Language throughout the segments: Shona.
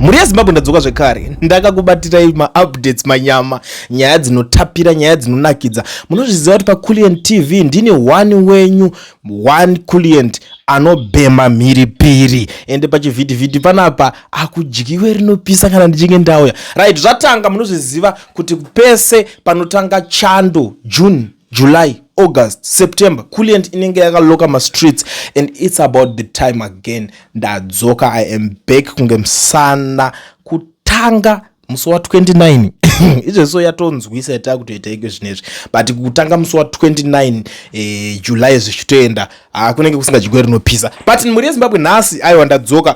Mhuri yeZimbabwe, ndadzoka zvekare, ndakakubatirai maupdates, manyama, nyaya dzinotapira, nyaya dzinonakidza. Munozviziva kuti paCulient TV ndini one wenyu, one Culient anobhema mhiripiri, ende pachivhitivhiti panapa akudyiwe rinopisa kana ndichinge ndauya. Right, zvatanga. Munozviziva kuti pese panotanga chando, June, July, August, September, Culient inenge yakaloka mastreets, and it's about the time again. Ndadzoka, I am back kunge musana. Kutanga musi wa29 izvezvo, yatonzwisa yatakutoita iko zvinezvi, but kutanga musi wa29 July zvichitoenda, kunenge kusingadyiwe rinopisa. But mhuri yeZimbabwe, nhasi aiwa ndadzoka.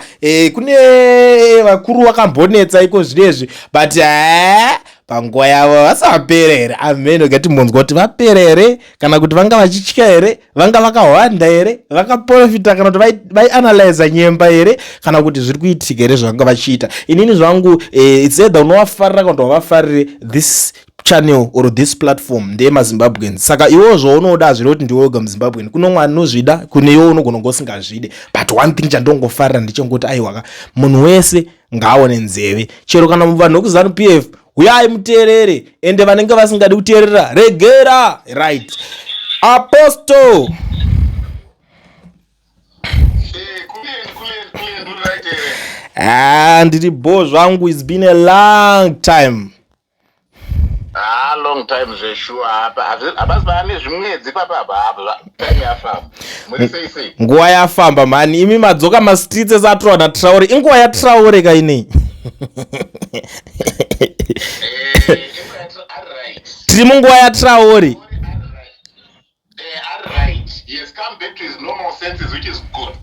Kune vakuru vakambonetsa iko zvinezvi, but panguva yavo vasapera here? Ameno, gatimbonzwa kuti vapera here, kana kuti vanga vachitya here, vanga vakahwanda here, vakaprofita, kana kuti vaianalyza nyemba here, kana kuti zviri kuitika here zvavanga vachiita. Inini zvangu, it's either unovafarira kana kuti wavafarire. This channel or this platform ndeyemaZimbabweans, saka iwewo zvaunoda hazviri kuti ndiwe wega muZimbabwean. Kuno mwana unozvida, kune iwe unogona kunge usingazvide, but one thing chandongofarira ndechengoti aiwaka, munhu wese ngaaone nzeve, chero kana vanhu vekuZANU PF, uyai muteerere, ende vanenge vasingadi kuteerera, regera. Right, Apostle. Kulien, Kulien, Kulien, uri right here? Ah, ndiri bo zvangu. It's been a long time. Ah, long time zveshuwa. Apa hapasi paane zvimwedzi papa apa apa, time yafamba. Muri sei sei? Nguva yafamba mhani. Imi madzoka mastreets esatorwa naTraore. Inguva yaTraore kainei? Ari right. Tiri munguva yaTraore. Ari right. Ari right. He has come back to his normal senses, which is good.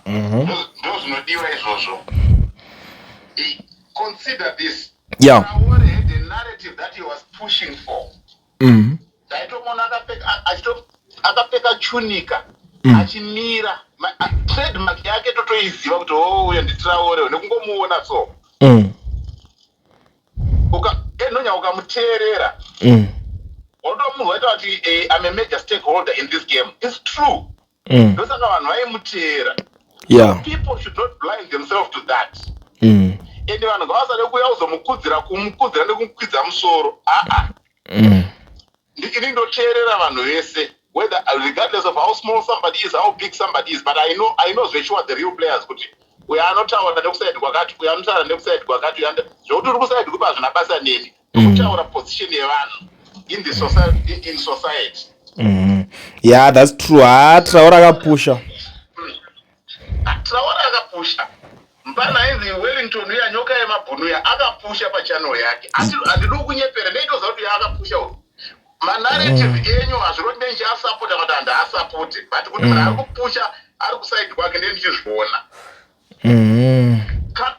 Ndo zvinodiwa izvozvo. Consider this. Traore had a narrative that he was pushing for. Ndaitomuona akapfeka chunika achimira. Trademark yake totoiziva kuti o, uyo ndiTraore nekungomuona so. Enonya ukamuteerera, watomunhu waita kuti I'm a major stakeholder in this game. It's true. Ndosaka vanhu vaimuteera. People should not blind themselves to that. Ende vanhu ngavasade kuuya kuzomukudzira, kumukudzira nekumukwidza musoro, aa. Ini ndoteerera vanhu vese, whether, regardless of how small somebody is, how big somebody is, but I know zvesure the real players, kuti uyo anotaura nekuside kwakati, uyo anotaura nekuside kwakati, uyo zvokuti uri kuside kupi hazvina basa neni. Kutaura position yevanhu in the society, in society. Yeah, that's true. Ha, Traore akapusha. Traore akapusha. Mpana ainzi Wellington uya, nyoka yemabhunu uya, akapusha pachannel yake. Handidi kunyepera, ndeitoziva kuti uya akapusha uyu. Manarrative enyu hazviro kuti ndendichiasapota kana kuti handaasapoti, but kuti munhu ari kupusha ari kuside kwake, ndee ndichizviona. Kana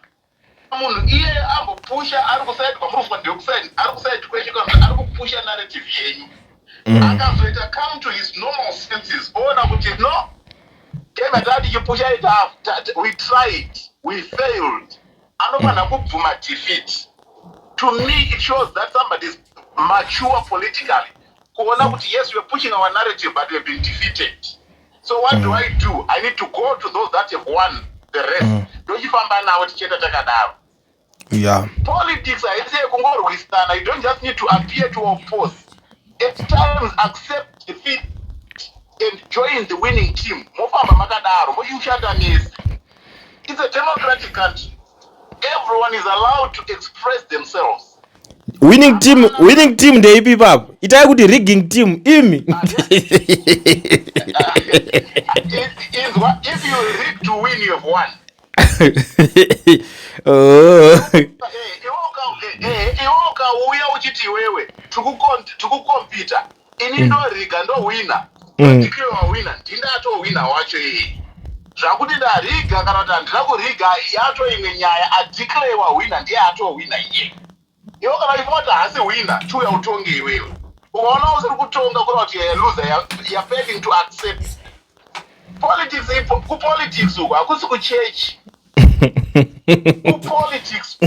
munhu iyeye ambopusha ari kuside kwamuri kufunga ndekuside, ari kuside kwenyu, kana kuti ari kupusha narrative yenyu, akazoita come to his normal senses, oona kuti no, game yataa tichipusha ita, we tried, we failed, anofanira kubvuma defeat. To me it shows that somebody is mature politically, kuona kuti yes, we are pushing our narrative, but we have been defeated, so what do I do? I need to go to those that have won the rest, ndochifamba navo, tichienda takadaro. Politics haisi yekungorwisana. You don't just need to appear to oppose. At times accept defeat and join the winning team, mofamba makadaro, mochishanda nese. It's a democratic country. Everyone is allowed to express themselves. Winning team, winning team ndeipi ipapo? Itai kuti rigging team imi. Inzwa, if you rig to win, you have won. Oh. Iwe ukauya uchiti iwewe tikukompita, ini ndoriga ndohwina, ndikire wahwina, ndindatowhina wacho iyeye. Zvakuti ndariga kana kuti handina kuriga yato imwe nyaya. Adeclare wahwina ndiye atohwina iye. Iwe kana uchifunga kuti haasi hwina, chiuya utonge iwewe. Ukaona usiri kutonga, kureva kuti you're a loser, you're failing to accept politics. Kupolitics uku hakusi kuchechi, kupolitics.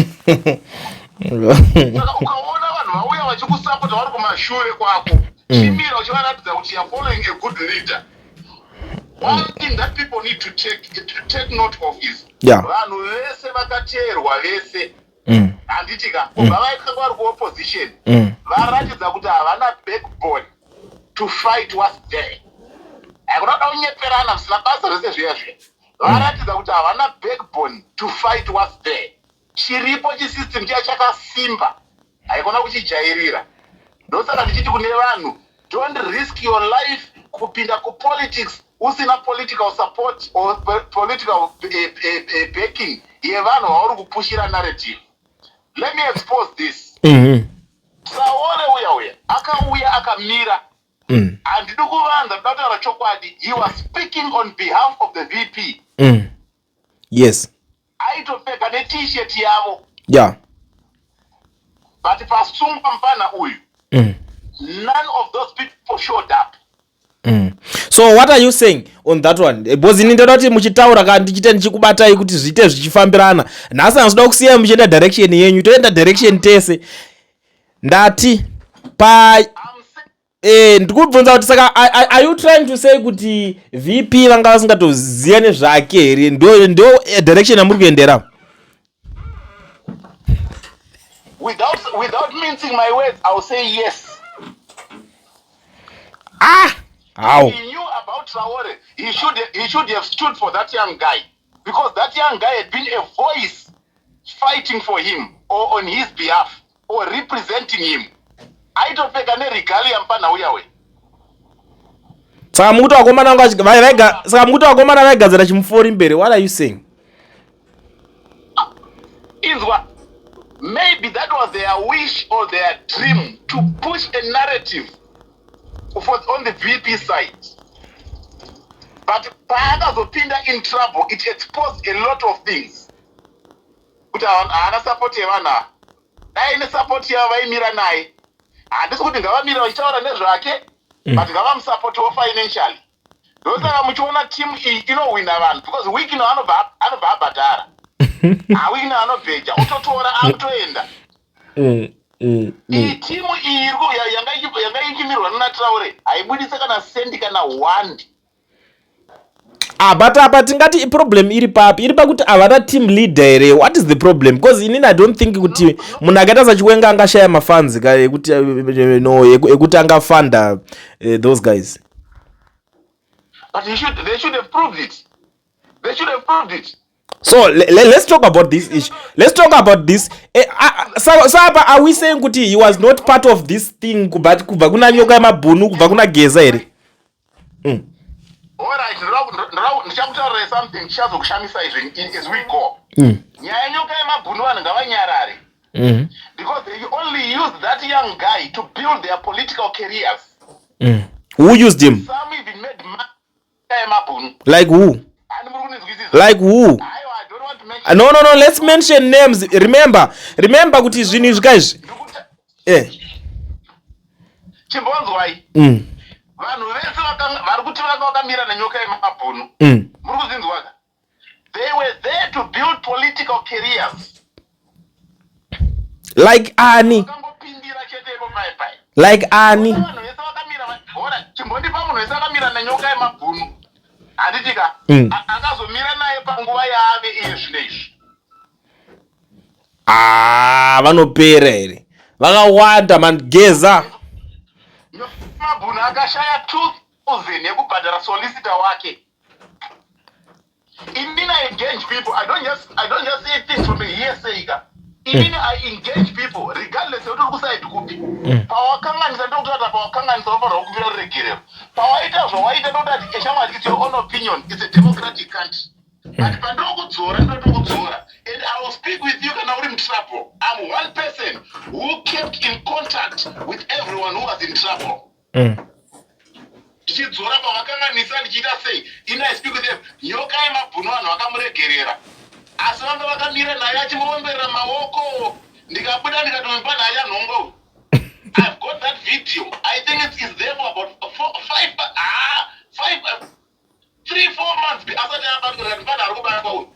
Saka ukaona vanhu vauya vachikusapota vari kumashure kwako, chimira uchivaratidza kuti you are following a good leader. One thing that people need to take note of is vanhu vese vakateerwa vese, handiti ka, kubva vaikanga vari kuopposition, varatidza kuti havana backbone to fight what's there. Haikuna kuda kunyeperana zvisina basa zvese zviya zviya. Varatidza kuti havana backbone to fight what's there. Chiripo chisystem chiya chakasimba, haikona kuchijairira. Ndosaka ndichiti kune vanhu, don't risk your life kupinda kupolitics usina political support or political backing yevanhu vauri kupushira narrative. Let me expose this. Traore uya uya akauya akamira, handidi kuvanza, ndoda kutaura chokwadi, he was speaking on behalf of the VP. Aitopfeka neT-shirt yavo. But pasungwa mufana uyu, none of those people showed up. So what are you saying on that one? Because ini ndoda kuti muchitaura kana ndichiite ndichikubatai kuti zviite zvichifambirana. Nhasi handinoda kusiyai muchienda direction yenyu, toenda direction tese. Ndati pa I'm saying, ndikubvunza kuti saka are you trying to say kuti VP vanga vasingatoziva nezvake here? Ndo direction yamuri kuendera? Without mincing my words, I'll say yes. Ah, how? He knew about Traore. He should have stood for that young guy because that young guy had been a voice fighting for him or on his behalf or representing him. Aitopfeka neregalia mufana uya we. Saka mukuti vakomana vanga saka mukuti vakomana vaigadzira chimufori mberi? What are you saying? Inzwa, maybe that was their wish or their dream to push a narrative for on the VP side. But paakazopinda in trouble, it exposed a lot of things. Kuti haana support yevanhu ava. Dai nesupport yavo vaimira naye. Handisi kuti ngavamire vachitaura nezvake, but ngavamusapotiwo financially. Ndosaka muchiona team iyi inohwina vanhu because Wicknell anobva abhadhara. HaWicknell anobheja, utotora akutoenda. Iyi timu iyi yanga ichimirwa nana Traore haibudise kana sendi kana one. Ah, but apa tingati problem iri papi? Iri pakuti havana team leader here? What is the problem? Because inini I don't think kuti munhu akaita saChiwenga angashaya mafans ka ekuti no, ekuti angafanda those guys. But they should have proved it. They should have proved it. So let's talk about this issue. Let's talk about this. So apa are we saying kuti he was not part of this thing kubva kuna Nyoka yemabhunu, kubva kuna Geza here? Alright, ndichakutaurirai something chichazokushamisa izvi as we go. Nyaya yeNyoka yemabhunu, vanhu ngavanyarare because they only used that young guy to build their political careers. Who used him? Some even made money yemabhunu. Like who? Hani muri kunizwisisa? Like who? Aiwa, I don't want to mention. No, let's mention names. Remember kuti zvinhu izvi kaizvi Chimbonzwai. Vanhu vese vari kuti vanga vakamira neNyoka yemabhunu, muri kuzinzwaka, they were there to build political careers. Like ani? Vakangopindira chete ipo pai pai. Like ani? Vanhu vese vakamira ora, chimbondipa munhu wese akamira neNyoka yemabhunu, handiti ka? Akazomira naye panguva yaave iye zvino izvi. Ah, vanopera here? Vakawanda mangeza. Mabhunu akashaya 2000 yekubhadhara solicitor wake. Inini I engage people. I don't just say things from a hearsay ka. Inini I engage people regardless yekuti uri kuside kupi. Pawakanganisa ndokutata, pawakanganisa unofanira kukumbira ruregerero. Pawaita zvawaita ndokutati, "Eshamwari, it's your own opinion, it's a democratic country." But pandokudzora ndotokudzora and I will speak with you kana uri mutrouble. I'm one person who kept in contact with everyone who was in trouble, ndichidzora pavakanganisa, ndichiita sei. Ini I speak with them. Nyoka yemabhunu, vanhu vakamuregerera, asi vanga vakamira naye achimuomberera maoko. Ndikabuda ndikatomupa naye anhongo. I've got that video. I think it is there for about four, five, ah, five, 3, 4 months asati abatwa. Ndikati mfana ari kubatwa uyu,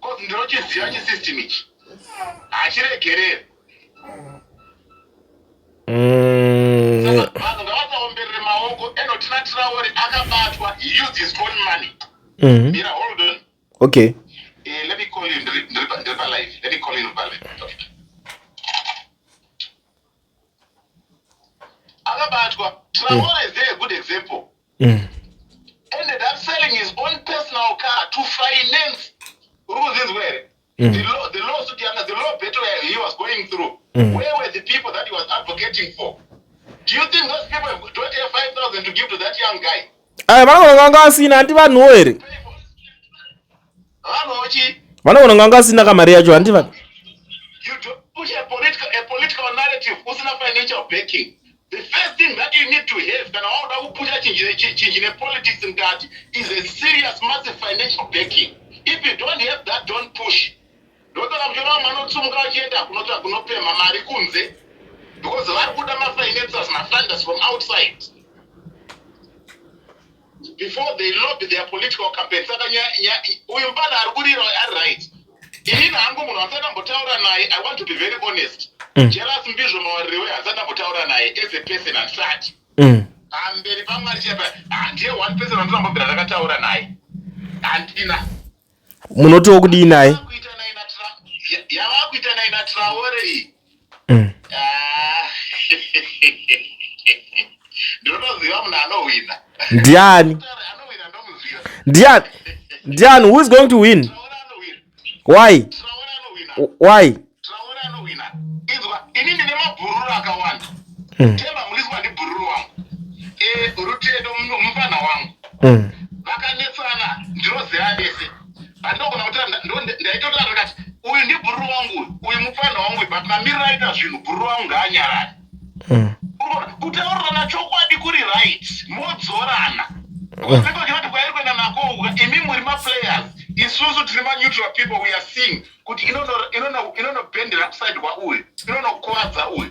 'cause ndinochiziva chisystem ichi, hachiregereri. Saka vanhu ngavasaomberere maoko. ikoko Enoch Traore akabatwa. He used his own money. Mira, hold on. Let me call you ndiri pa live. Let me call you pa live. Okay. Akabatwa. Traore is there a good example. Ended up selling his own personal car to finance, uri kuzinzwa here? The lawsuit yanga, the law battle he was going through. Where were the people that he was advocating for? Do you think those people don't have 5000 to give to that young guy? Aya, vanogona kunge asina, handi vanhuwo here? Pay for vanhu chi. Vanogona kunge asina kamari yacho, handi vanhu? You don't push a political narrative usina financial backing. The first thing that you need to have kana wauda kupusha chinhu nepolitics mukati is a serious, massive financial backing. If you don't have that, don't push. Ndosaka muchiona vamwe vanotsumuka vachienda kunotsvaga, kunopemha mari kunze, because vari kuda mafinancers, mafunders from outside before they lobby their political campaign. Saka uyu mufana ari kurira ari right. Inini hangu munhu handisati ndambotaura naye. I want to be very honest. Jealous Mbizvo Mawarire, handisati ndambotaura naye as a person, handisati. Pamberi paMwari chepa, handiye one person wandinambobvira ndakataura naye, handina. Munotiwo kudii naye? Yavakuita naye naTraore iyi. Ah. Ndinotoziva munhu anohwina. Ndiani? Anohwina ndomuziva. Ndiani? Ndiani? Who is going to win? Traore anohwina. Why? Traore anohwina. Why? Traore anohwina. Inzwa, ini ndine mabhururu akawanda. Temba Mliswa ndibhururu wangu. Rutendo mufana wangu. Vakanetsana, ndinoziva vese. Pandogona kuti ndaitotaura ndikati uyu ndibhururu wangu, uyu uyu mufana wangu, but mamiriro aita zvinhu, bhururu wangu ngaanyarare. Urikuona, kutaurirana chokwadi kuri right, modzorana. Because kwairi kuenda nako uku, imi muri maplayers, isusu tiri maneutral people. We are seeing kuti inonobhendera kuside kwauyu, inonokuvadza uyu.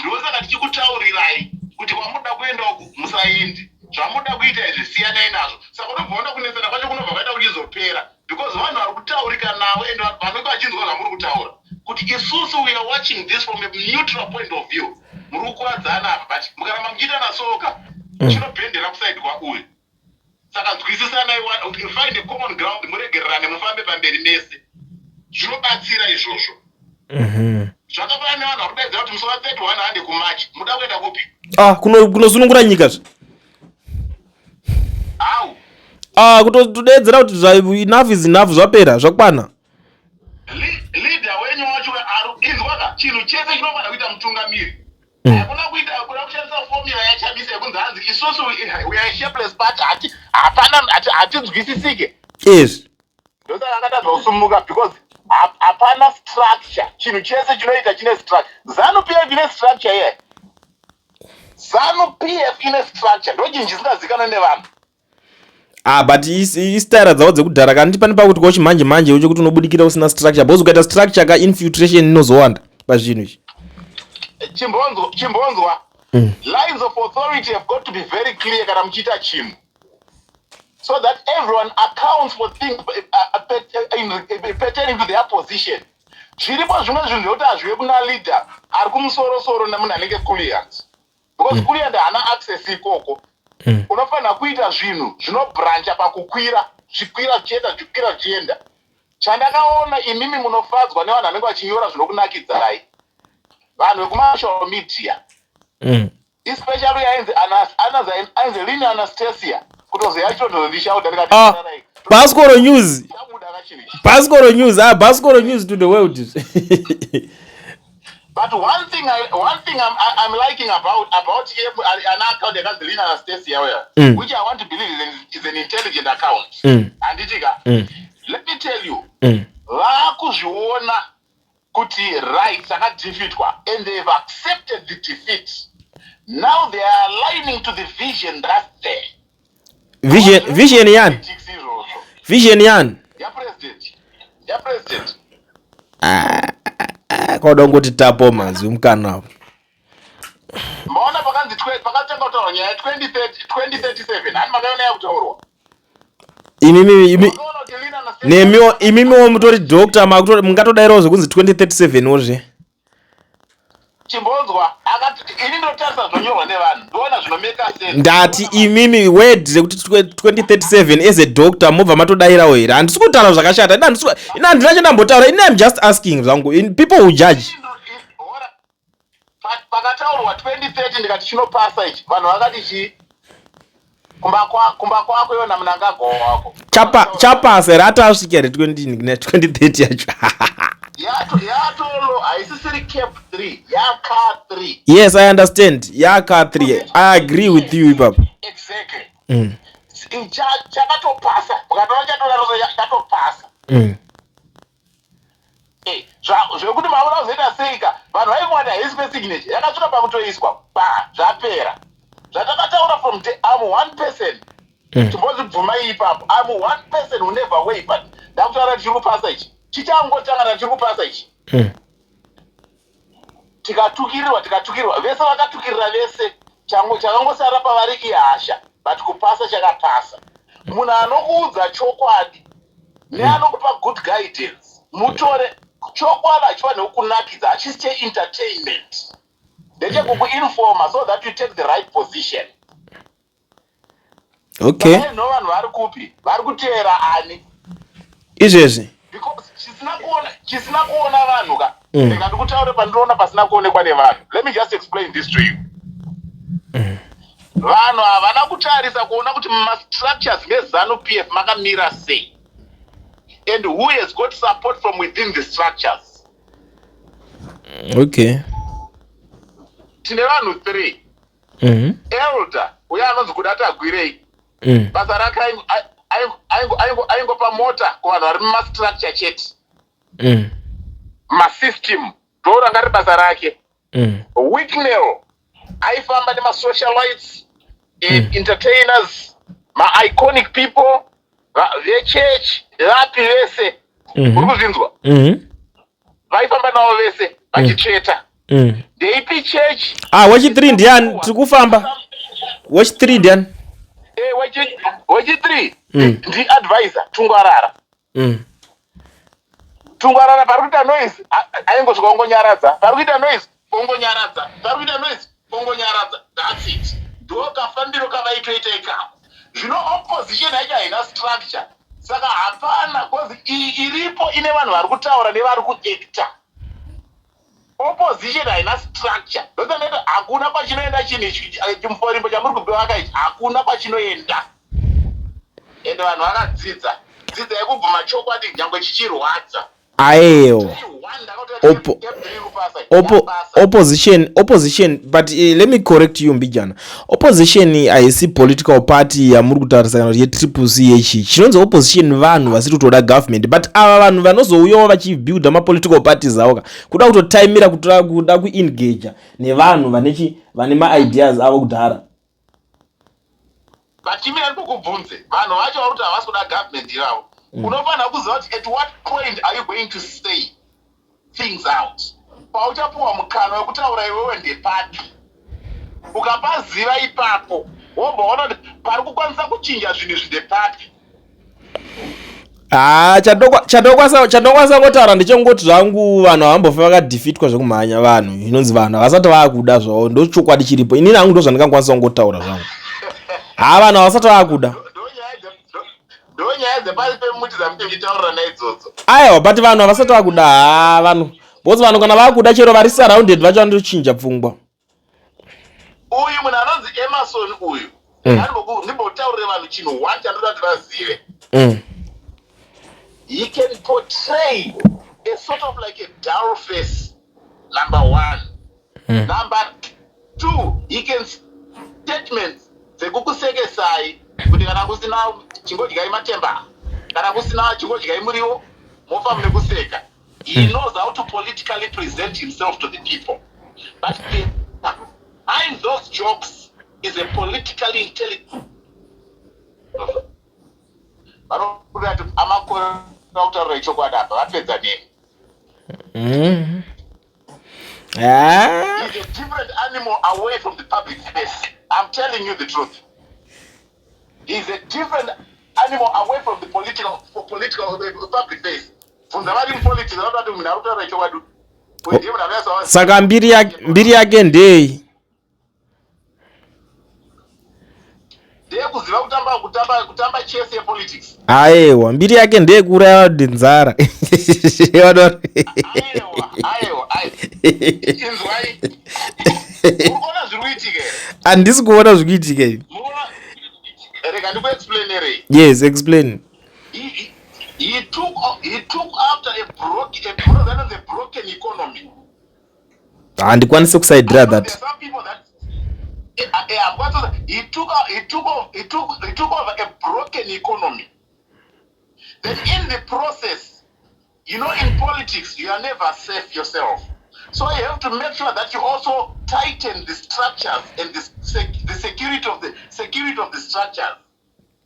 Ndosaka tichikutaurirai kuti kwamuda kuenda uku musaendi, zvamuda kuita izvi siyanai nazvo. Saka unobvaona kunetsana kwacho kunobva kwaita kuchizopera, because vanhu vari kutaurika navo and vanenge vachinzwa zvamuri kutaura kuti isusu we are watching this from a neutral point of view. Muri kukuvadzana apa, but mukaramba muchiita nasoka, chinobhendera kuside kwauyu. Saka nzwisisanai, find a common ground, muregererane, mufambe pamberi mese. Zvinobatsira izvozvo. Zvakafanana nevanhu vari kudaidzira kuti musi wa31 hande kumarch. Muda kuenda kupi? Ah, kunosunungura nyika zve. Au. Ah, kutodedzera kuti enough is enough, zvapera, zvakwana. Leader wenyu wacho inzwaka, chinhu chese chinofanira kuita mutungamiri. Hakuna kuita kuda kushandisa formula yaChamisa yekunzi hanzi isusu we are a shapeless party, hati hapana, hatinzwisisike. Izvi. Ndosaka akatadza kusumuka, because hapana structure. Chinhu chese chinoita chine structure. ZANU PF ine structure iye. ZANU PF ine structure, ndo chinhu chisingazikanwa nevanhu. Ah, but istaira dzavo dzekudhara. Kana pane pakuti kochimanje manje chekuti unobudikira usina structure, because ukaita structure ka, infiltration inozowanda pazvinhu izvi. Chimbonzwa, chimbonzwa. Lines of authority have got to be very clear kana muchiita chinhu, so that everyone accounts for things pertaining to their position. Zviripo zvimwe zvinhu zvekuti hazvive kuna leader ari kumusorosoro nemunhu anenge Kulliant, because Kulliant haana access ikoko. Unofanira kuita zvinhu zvinobrancha pakukwira, zvikwira zvichienda, zvichikwira zvichienda. Chandakaona, imimi munofadzwa nevanhu vanenge vachinyora zvinokunakidzarai, vanhu vekumasocial media, especially yainzi ainzi Lini Anastasia, kutozoya chitondozondishauta ndikati Ah, Bascoro News. Chabuda kachinhu ichi. Bascoro News. Ah, Bascoro News to the world. But one thing I'm liking about him, an account yakanzi Lina Anastasia uya, which I want to believe is an intelligent account. Handiti ka? Let me tell you, vaakuzviona kuti right, takadefeatwa, and they've accepted the defeat. Now they are aligning to the vision that's there. Vision yani? Politics izvozvo. Vision yani? Ya president. Ya president. Ah, kwada kungoti tapo manzwi mukana apo. Maona pakanzi pakatanga kutaurwa nyaya ya 2030, 2037, hani makaiona yakutaurwa? Imimi imi Makaona kuti Lina Anastasia- nemiwo, imimiwo mutori doctor, mungatodairawo zvekunzi 2037 wozve. Chimbonzwa, akati ini ndotarisa zvinonyorwa nevanhu, ndoona zvinomeka sense. Ndati imimi word rekuti 2037, as a doctor, mobva matodayirawo here? Handisi kutaura zvakashata. Ina handina chandambotaura ini. I'm just asking zvangu. People will judge. Ora, pakataurwa 2030, ndikati chinopasa ichi, vanhu vakati chii? Kumba kwako iwo naMnangagwa wako. Chapasa here? Atasvika here 2030 yacho? Yatolo haisisiri CAB 3, yaka 3. Yes, I understand, yaka 3. I agree with you ipapo. Exactly. Chakatopasa, mukatoona chatodaro, chatopasa. Zvekuti maona kuzoita seika, vanhu vaingwati haisi kwesignature, yakasvika pakutoiswa ba, zvapera. Zvatakataura from day, I'm one person. Timbozvibvumai ipapo, I'm one person who never wavered. Ndakutaura, tichiri kupasa ichi, chichangotanga, tachiri kupasa ichi. Tikatukirirwa, tikatukirirwa, vese vakatukirira vese. Chakangosara pavari ihasha, but kupasa chakapasa. Munhu anokuudza chokwadi neanokupa good guidance, mutore. Chokwadi hachifaniri kunakidza, hachisi cheentertainment, ndechekukuinforma so that you take the right position. No, vanhu vari kupi? Vari kuteera ani? Izvezvi? Because chisina kuona vanhu ka. Rega ndikutaure pandinoona pasina kuonekwa nevanhu. Let me just explain this to you. Vanhu havana kutarisa kuona kuti mumastructures meZANU PF makamira sei and who has got support from within the structures. Tine vanhu three. Elder uye anonzi Kuda Tagwirei, basa rake aingopa mota kuvanhu vari mumastructure chete, masystem, ndo ranga riri basa rake. Wicknell aifamba nemasocialites, entertainers, maiconic people, vechechi, vapi vese. Uri kuzvinzwa? Vaifamba navo vese vachitsveta. Ndeipi chechi? Ah, wechi3 ndiani? Tiri kufamba. Wechi3 ndiani? Wechi3 ndiadvisor Tungwarara. Tungwarara, pari kuita noise, aingosvika ongonyaradza. Pari kuita noise, ongonyaradza. Pari kuita noise, ongonyaradza. That's it. Ndo kafambiro kavaitoita ikako. Zvino opposition yacho haina structure, saka hapana, cause iyi iripo ine vanhu vari kutaura nevari kuacta. Opposition haina structure, ndosaneta hakuna kwachinoenda chinhu ichi. Chimuforimbo chamuri kubevaka ichi hakuna kwachinoenda. Ende vanhu vakadzidza, dzidzai kubvuma chokwadi nyange chichirwadza. Aeyo. Opposition, but let me correct you mbijana. Opposition haisi political party yamuri kutarisa kana kuti yeTriple C yechi. Chinonzi opposition vanhu vasiri kutoda government, but ava vanhu vanozouyawo vachibuilda mapolitical parties avo ka, kuda kutotaimira kutora, kuda kuengaja nevanhu vanechi vane maideas avo kudhara. But imira ndikukubvunze, vanhu vacho vari kuti havasi kuda government ivavo, unofanira kuziva kuti at what point are you going to say things out? Pauchapiwa mukana wekutaura iwewe ndepapi? Ukapaziva ipapo, wobva waona kuti pari kukwanisa kuchinja zvinhu izvi ndepapi. Ha, chandokwanisa kungotaura ndechengoti zvangu, vanhu havambofa vakadefeatwa zvekumhanya. Vanhu inonzi vanhu havasati vaakuda zvavo, ndochokwadi chiripo. Inini hangu ndo zvandingakwanisa kungotaura zvangu. Ha, vanhu havasati vaakuda. Ndo nyaya dzepasi pemuti dzamunenge muchitaurira naidzodzo. Aiwa, but vanhu havasati vakuda. Ha, vanhu, because vanhu kana vakuda, chero vari surrounded vacho vanotochinja pfungwa. Uyu munhu anonzi Emerson uyu, ndimbotaurire vanhu chinhu one chandoda kuti vazive. He can portray a sort of like a dull face, number one. Number two, he can statements dzekukusekesai kuti kana kusina chingodyai matemba, kana kusina chingodyai muriwo, mofa mune kuseka. He knows how to politically present himself to the people, but behind those jokes is a politically intelligent. Vanokuda kuti amakore kutaurira chokwadi apa, vapedza nemi. Ah. He's a different animal away from the public face. I'm telling you the truth. He's a different animal away from the political for political the public face. Bvunza vari mupolitics, vanoda kuti munhu ari kutaura chokwadi. Uyu ndiye munhu akaiswa. Saka mbiri yake ndei? Ndeyekuziva kutamba chess yepolitics. Aiwa, mbiri yake ndeyekuuraya vanhu nenzara. Aiwa, aiwa, aiwa, inzwai, uri kuona zviri kuitika here? Handisi kuona zviri kuitika ini. Rega ndikuexplainerei. Yes, explain. He took after a that is a broken economy. Handikwanisi kusaidhira I know that. there are some people that he took over a broken economy. Then in the process, in politics you are never safe yourself. So you have to make sure that you also tighten the structures and the security of the structures,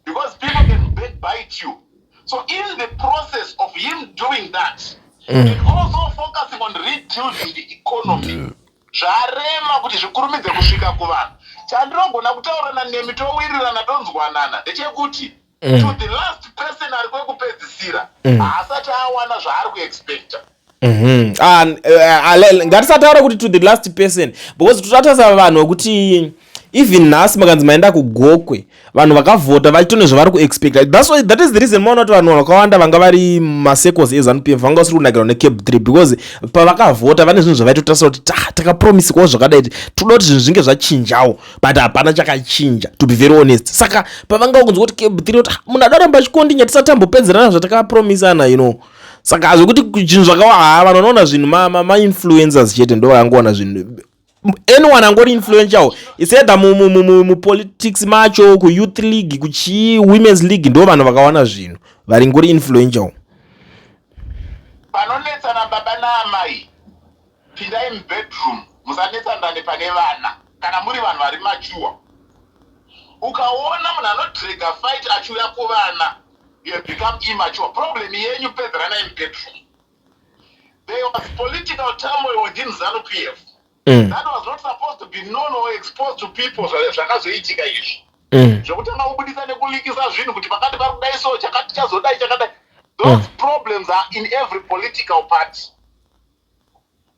because people can backbite you. So in the process of him doing that and also focusing on rebuilding the economy, zvarema kuti zvikurumidze kusvika kuvanhu. Chandinogona kutaurana nemi, towirirana, tonzwanana, ndechekuti to the last person ari kwekupedzisira haasati awana zvaari kuexpecta. Ah, ngatisataura kuti to the last person, because totarisa vanhu vekuti even nhasi makanzi maenda kuGokwe, vanhu vakavhota vachitone zvavari kuexpecta. That is the reason maona kuti vanhu vakawanda vanga vari macircles eZANU PF vanga vasiri kunakirwa neCAB 3, because pavakavhota vane zvinhu zvavaitotarisa kuti takapromisikawo zvakadai, toda kuti zvinhu zvinge zvachinjawo, but hapana chakachinja, to be very honest. Saka pavanga kunzwa kuti CAB 3, kuti ah, munhu adaramba achikondinya tisati tambopedzerana zvatakapromisana. Saka zvekuti zvinhu zvakawa, ha, vanhu vanoona zvinhu mainfluencers chete ndo vangoona zvinhu. Anyone angori influential is either mupolitics macho, kuyouth league, kuchii, women's league, ndo vanhu vakawana zvinhu vari ngori influential. Panonetsana baba naamai, pindai mubedroom, musanetsanane pane vana kana muri vanhu vari mature. Ukaona munhu anodrega fight achiuya kuvana, you have become immature. Problem yenyu pedzeranai mubedroom. There was political turmoil within ZANU PF that was not supposed to be known or exposed to people. Zvakazoitika izvi zvekutanga kubudisa nekulikisa zvinhu kuti pakati pari kudai, so chakati chazodai, chakadai, those problems are in every political party,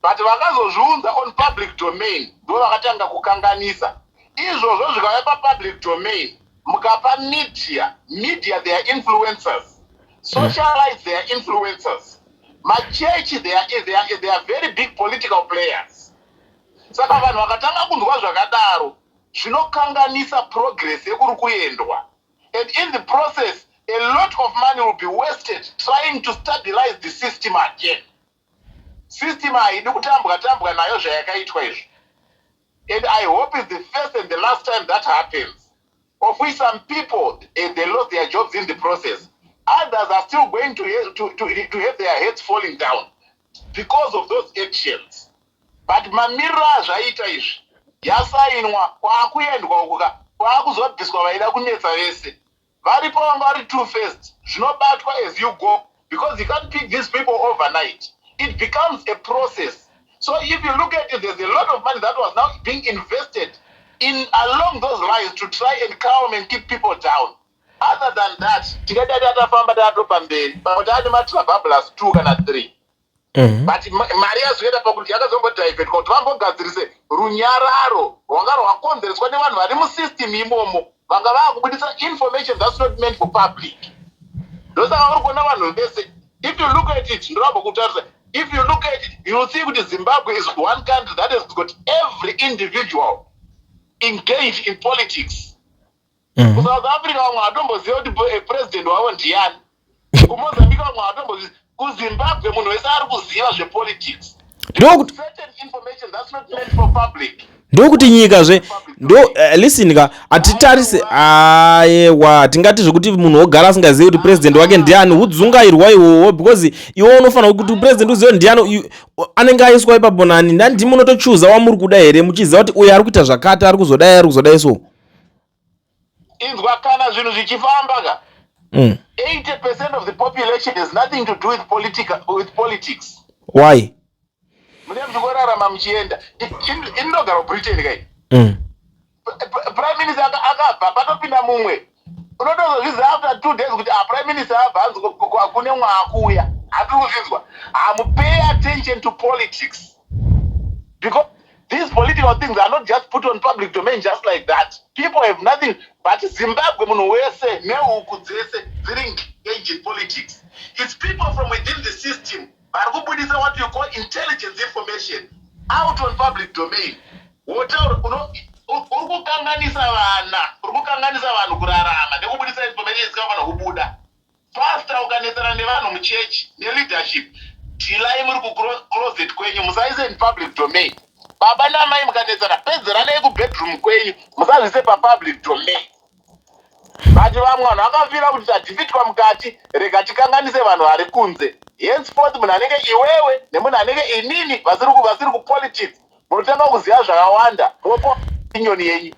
but vakazozviunza on public domain ndo vakatanga kukanganisa. Izvozvo zvikauya papublic domain, mukapa media, media, they are influencers, socialites, they are influencers, machechi, they are very big political players. Saka vanhu vakatanga kunzwa zvakadaro, zvinokanganisa progress yekuri kuendwa, and in the process a lot of money will be wasted trying to stabilize the system again. System haidi kutambwa tambwa nayo zvayakaitwa izvo, and I hope it's the first and the last time that happens, of which some people, they lost their jobs in the process. Others are still going to have their heads falling down because of those actions. But mamiriro azvaita izvi, yasainwa, kwaakuendwa ukuka, kwaakuzobviswa vaida kunetsa vese varipo vanga vari two faced. Zvinobatwa as you go, because you can't pick these people overnight. It becomes a process. So if you look at it, there's a lot of money that was now being invested in along those lines to try and calm and keep people down. Other than that, tikadati atafamba taatopamberi, pamwe taane matrabablas 2 kana 3. But mari yazoenda pakuti yakazombodhivhetwa kuti vambogadzirise runyararo rwanga rwakonzereswa nevanhu vari musystem imomo, vanga vaakubudisa information that's not meant for public. Ndosaka uri kuona vanhu vese, if you look at it, ndoramba kutarisa, if you look at it, you will see kuti Zimbabwe is one country that has got every individual engaged in politics. KuSouth Africa vamwe hatomboziva kuti president wavo ndiani. KuMozambique vamwe hatomboziva. KuZimbabwe munhu wese ari kuziva zvepolitics. Certain information that's not meant for public. Ndokuti nyika zve ndo listen ka, hatitarise, ayewa, tingati zvekuti munhu wogara asingazivi kuti president wake ndiani, hudzungairwa ihwohwo, because iwe unofanira kuti president uzive ndiani, anenge aiswa ipapo nani ndimi munotochuza wamuri kuda here, muchiziva kuti uyu ari kuita zvakati, ari kuzodai, ari kuzodai so? Inzwa, kana zvinhu zvichifamba ka, 80% of the population has nothing to do with politics. Why? Mune muchingorarama muchienda. Inogara kuBritain kai. Prime minister akabva, patopinda mumwe, unotozozviziva after 2 days kuti a prime minister abva, hanzi kune mwe akuuya. Hatiri kuzvinzwa. Hamupay attention to politics because these political things are not just put on public domain just like that. People have nothing but Zimbabwe. Munhu wese nehuku dzese dziri engaged in politics. It's people from within the system vari kubudisa what you call intelligence information out on public domain. Wotaura uri kukanganisa vana, uri kukanganisa vanhu kurarama nekubudisa information isikafanira kubuda. Pastor, ukanetsana nevanhu muchechi neleadership, dealai muri kucloset kwenyu, musaise in public domain. Baba namai mukanetsana, pedzeranai kubedroom kwenyu, musazvise papublic domain. But vamwe vanhu vakafira kuti tadefeatwa mukati, rega tikanganise vanhu vari kunze. Henceforth munhu anenge iwewe nemunhu anenge inini vasiri kupolitics munotanga kuziva zvakawanda, mopa opinion yenyu.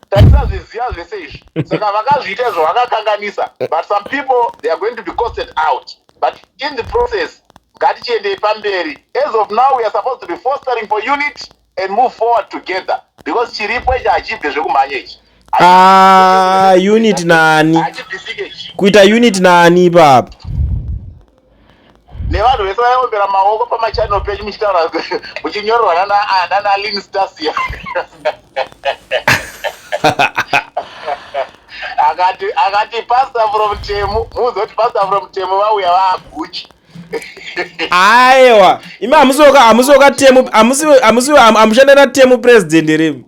Taisazviziva zvese izvi. Saka vakazviita izvo vakakanganisa, but some people, they are going to be costed out. But in the process, ngatichiendei pamberi. As of now, we are supposed to be fostering for unity and move forward together, because chiripo ichi hachibve zvekumhanya ichi. Ah, unit nani? Hachibvisike ichi. Kuita unit nani ipapa? Nevanhu vese vaiombera maoko pamachannel penyu muchitaura, muchinyorerwa nana Lin Stasia. Akati pastor from Temu, muuze kuti pastor from Temu vauya vaaguchi. Aiwa, imi hamusiwoka Temu, hamusi hamushanda naTemu president here?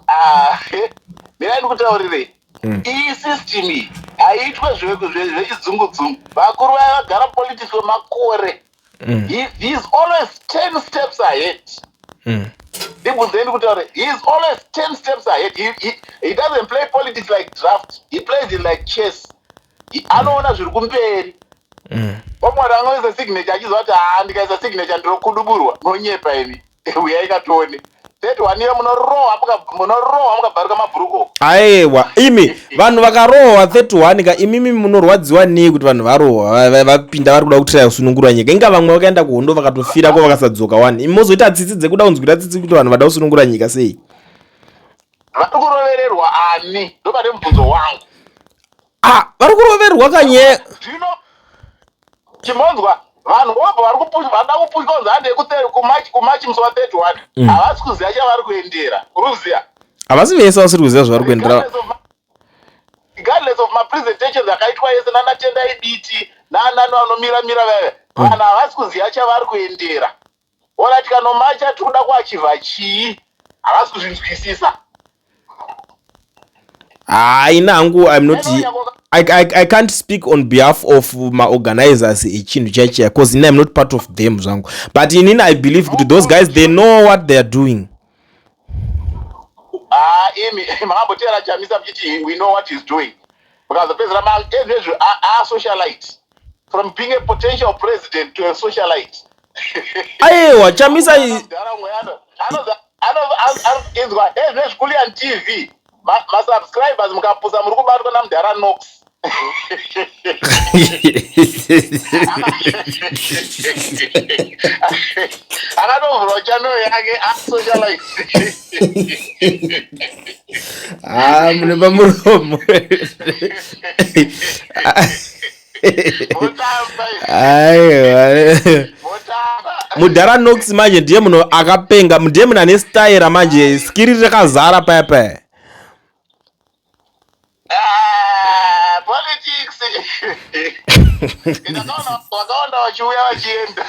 Ah, mirai ndikutaurirei. Iyi system iyi haiitwe zvechidzungudzungu. Vakuru vaya vagara politics wemakore. He is always 10 steps ahead. Ndibvunzei ndikutaure. He is always 10 steps ahead. He doesn't play politics like draft, he plays it like chess. Anoona zviri kumberi. Vamwe angoisa signature achiziva kuti haa, ndikaisa signature ndinokuduburwa. Nonyepa imi, uyai katone 31 iyo, munorohwa, munorohwa mukabvaruka mabhuruko. Aiwa imi, vanhu vakarohwa 31 ka, imimi munorwadziwa nei kuti vanhu varohwa, vapinda vari kuda kutiraya kusunungura nyika? Inga vamwe vakaenda kuhondo vakatofirako vakasadzoka wani. Imi mozoita tsitsi dzekuda kunzwira tsitsi kuti vanhu vada kusunungura nyika sei? Vari kurovererwa ani? Ndopane mubvunzo wangu. Ah, vari kuroverwa kanye. Zvino chimonzwa, vanhu vobva vari vanoda kupushwa kunzi hande kumachi musi wa31, havasi kuziva chavari kuendera, uri kuziva? Havasi vese vasiri kuziva zvavari kuendera. Regardless of mapresentations akaitwa ese nanaTendai Biti nanani vanomiramira vaive, vanhu havasi kuziva chavari kuendera. Ona, tikanomacha tiri kuda kuachiever chii? Havasi kuzvinzwisisa. Haina hangu, I'm not I can't speak on behalf of maorganizers echinhu chaichaya, because ini I'm not part of them zvangu. But inini I believe kuti those guys, they know what they are doing. Ah, imi makambotera Chamisa muchiti we know what he's doing, mukazopedzera ezvezvo asocialite, from being a potential president to a socialite. Aiwa, Chamisa Inzwa, ezvezvi Kulian TV masubscribers mukapusa muri kubatwa namudhara Nox. Akatovhurwa channel yake, asocialite. Ah, mune pamuromo. Motamba. Aiwa. Motamba. Mudhara Nox manje ndiye munhu akapenga, ndiye munhu ane staira manje, skiri rakazara paya paya. Ah, politics. Ndakaona vakawanda vachiuya vachienda.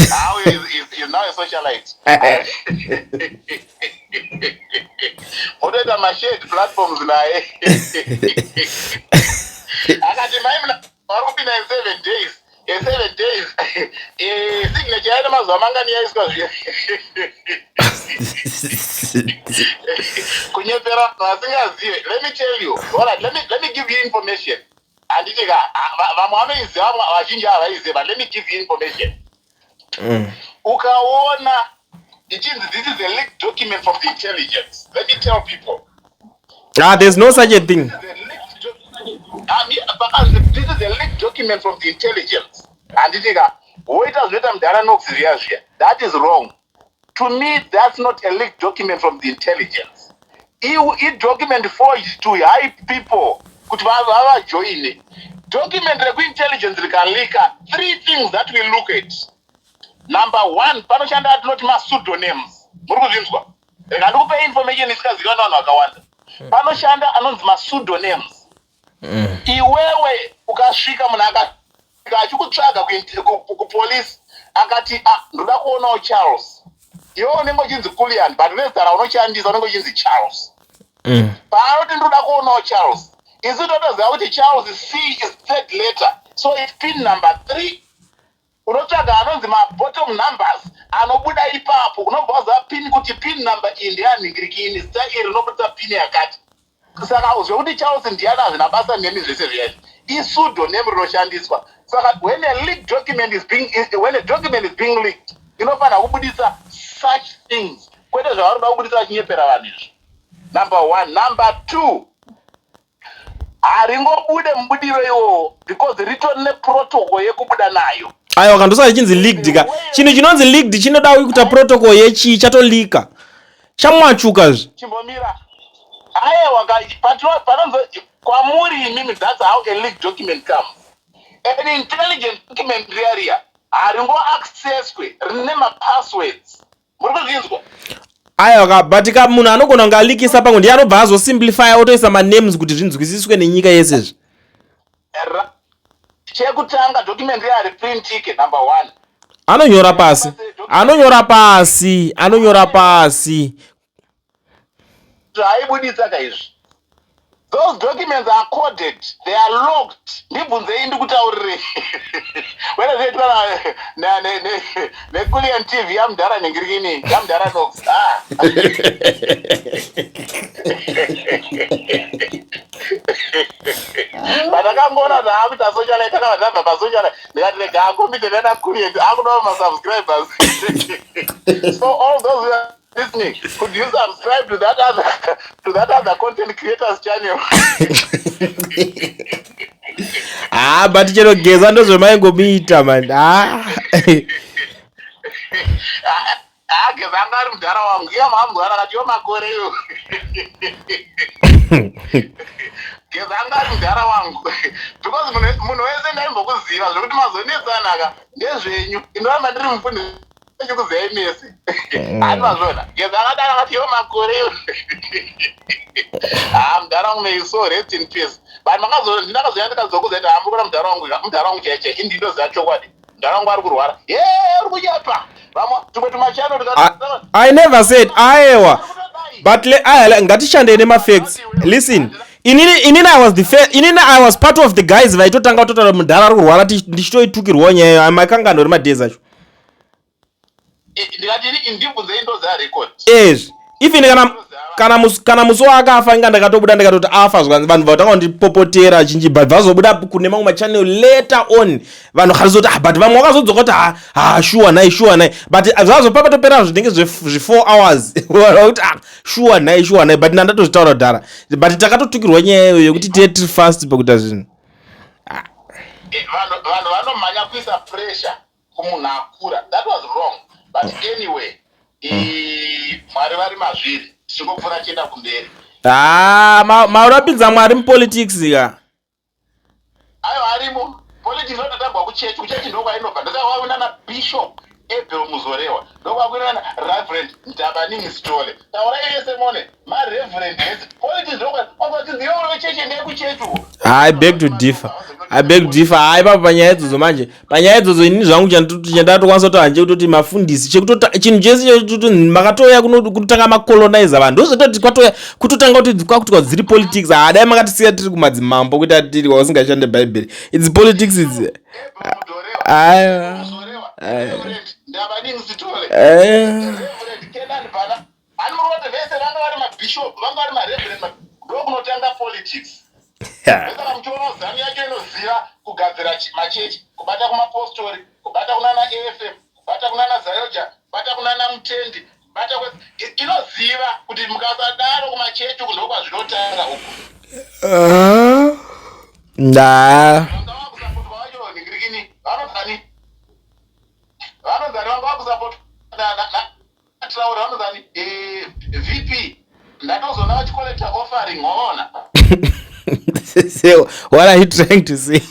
How is now a socialite. Motoita mashared platforms naye. Akati mai muna vari kupinda in 7 days. In 7 days. Signature yaine mazuva mangani yaiswa zviya? Kunyepera vanhu vasingazive. Let me tell you. All right, let me give you information. Handiti ka vamwe vanoiziva, vamwe vazhinji havaiziva, but let me give you information. Ukaona ichinzi this is a leaked document from the intelligence, let me tell people. Ah, there's no such a thing. This is a leaked yeah, but, this is a leaked document from the intelligence. Handiti ka woita zvinoita mudhara Nox zviya zviya, that is wrong. To me, that's not a leaked document from the intelligence. Idocument forged to hype people kuti vavajoine. Document rekuintelligence rikalika, three things that we look at. Number one, panoshanda atinoti mapseudonyms. Muri kuzvinzwa? Rega ndikupe information isikazikanwa vanhu vakawanda. Panoshanda anonzi mapseudonyms. Iwewe ukasvika, munhu akasvika achikutsvaga kupolice, akati, "Ah, ndoda kuonawo Charles," iwe unenge uchinzi Kulian, but nezita raunoshandisa unenge uchinzi Charles. Paanoti, "Ndoda kuonawo Charles," isu totoziva kuti Charles, C is third letter, so its pin number 3. Unotsvaga anonzi mabottom numbers anobuda ipapo, unobva waziva pin, kuti pin number iyi ndeyanhingirikini, zita iri rinobudisa pin yakati. Saka zvekuti Charles ndiani hazvina basa nemi zvese zviyazvi, ipseudonym rinoshandiswa. Saka when a leaked document is being when a document is being leaked, inofanira kubudisa such things, kwete zvavari kuda kubudisa vachinyepera vanhu izvi. Number one. Number two, haringobude mubudiro iwowo because ritori neprotocol yekubuda nayo. Aiwa, kandosaka chinzi leaked ka. Chinhu chinonzi leaked chinoda kuita protocol yechii? Chatolika, chamwachukazve. Chimbomira. Aiwa, panonzi kwamuri imimi, that's how a leaked document comes. An intelligent document riya riya haringoaccesswe, rine mapasswords. Muri kuzvinzwa? Aiwa ka, but ka munhu anogona kunge alikisa pamwe ndiye anobva azosimplifya, otoisa manames kuti zvinzwisiswe nenyika yesezvi. Chekutanga, document riya hariprintike, number one. Anonyora pasi, anonyora pasi, anonyora pasi. Zvaibudisa kaizvi, those documents are coded, they are locked. Ndibvunzei ndikutaurirei wena zvinoitwa neCulian TV yamudhara ningirikini, yamudhara Nox. Ah. Pandakangoona zvaakuita socialite, akabva ndabva pasocialite, ndikati rega akombite nana Culian, akudawo masubscribers. So all those who are listening, could you subscribe to that other content creators channel? Ah, but chero Geza ndozvemaingomuita man, ah. Ah, Geza anga ari mudhara wangu. Iye mamudhara akati yo makore iwo. Geza anga ari mudhara wangu because munhu wese ndaimbokuziva. Zvekuti mazonetsanaka ndezvenyu, inoramba ndiri mufundisi chikuziyai mese. Hati mazvona, Geza akadaro akati yo makore iwo. Ah, mudhara wangu, may you so rest in peace. But ndakazoya ndikazokuziva kuti hamuri kuona mudhara wangu, mudhara wangu chaichai. Ini ndinoziva chokwadi, mudhara wangu ari kurwara. Ye, uri kunyepa. Vamwe tumwe tumachano. I never said. Aiwa, but ngatishandei nemafacts. Listen, inini I was the inini I was part of the guys vaitotanga kutotaura mudhara ari kurwara, ndichitoitukirwawo nyaya amakangano remadays acho. Ndikati ini ndibvunzei, ndoziva record. Ezvi, even kana musi waakafa, inga ndakatobuda ndikatoti afa, zvikanzi vanhu vatanga kundipopotera chinji, but vazobuda kune mamwe machannel later on, vanhu vakazoti, ah, but vamwe vakazodzoka kuti ha ha, sure nai, sure nai, but zvazopa patopera zvinenge zve4 hours kuti, ah, sure nai, sure nai, but nandatozvitaura kudhara, but takatotukirwa nyaya iyoyo yekuti tiye tiri fast pakuita zvinhu. Vanhu vanomhanya kuisa pressure kumunhu akura. That was wrong, but anyway, Mwari vari mazviri, tichingopfuura tienda kumberi. Ah, maurapidza Mwari mupolitics ka. Ayo, arimo. Politics inototambwa kuchechi. Kuchechi ndokwainobva, ndosaka na Bishop Abel Muzorewa, ndokwakuina na Reverend Ndabaningi Sithole. Taurai yese mone mareverend ese. Politics ndokwatinzi iwe uri wechechi, ndeyekuchechi uko. I beg to differ, I beg to differ. Hayi, papo panyaya idzodzo manje, panyaya idzodzo inini zvangu chandatokwanisa kuti hanje kutoti mafundisi chekutota chinhu chese chekutoti makatoya kutotanga macolonizer vanhu, ndozvatoti kwatoya kutotanga kuti kwakuti dziri politics. Hadai makatisiya tiri kumadzimambo kuita tiri kwausingashande bhaibheri. Idzi politics idzi. Abel Muzorewa. Aiwa. Muzorewa. Aiwa. Reverend Ndabaningi Sithole. Reverend Kenan Bana anoroti vese vanga vari mabishop, vanga vari mareverend, ndokunotanga politics. Saka muchiona ZANU yacho inoziva kugadzira machechi, kubata kumapostori, kubata kunana AFM, kubata kunana ZAOGA, kubata kunana Mutendi, kubata inoziva kuti mukasadaro kumachechi uku ndokwazvinotanga uku. Ah. Nda Vanga vakusapotwa vacho ningirikini, vanozani, vanozani, vanga vakusapotwa naTraore, vanozani, VP. Ndatozoona vachicollecta offering, waona. So what are you trying to say?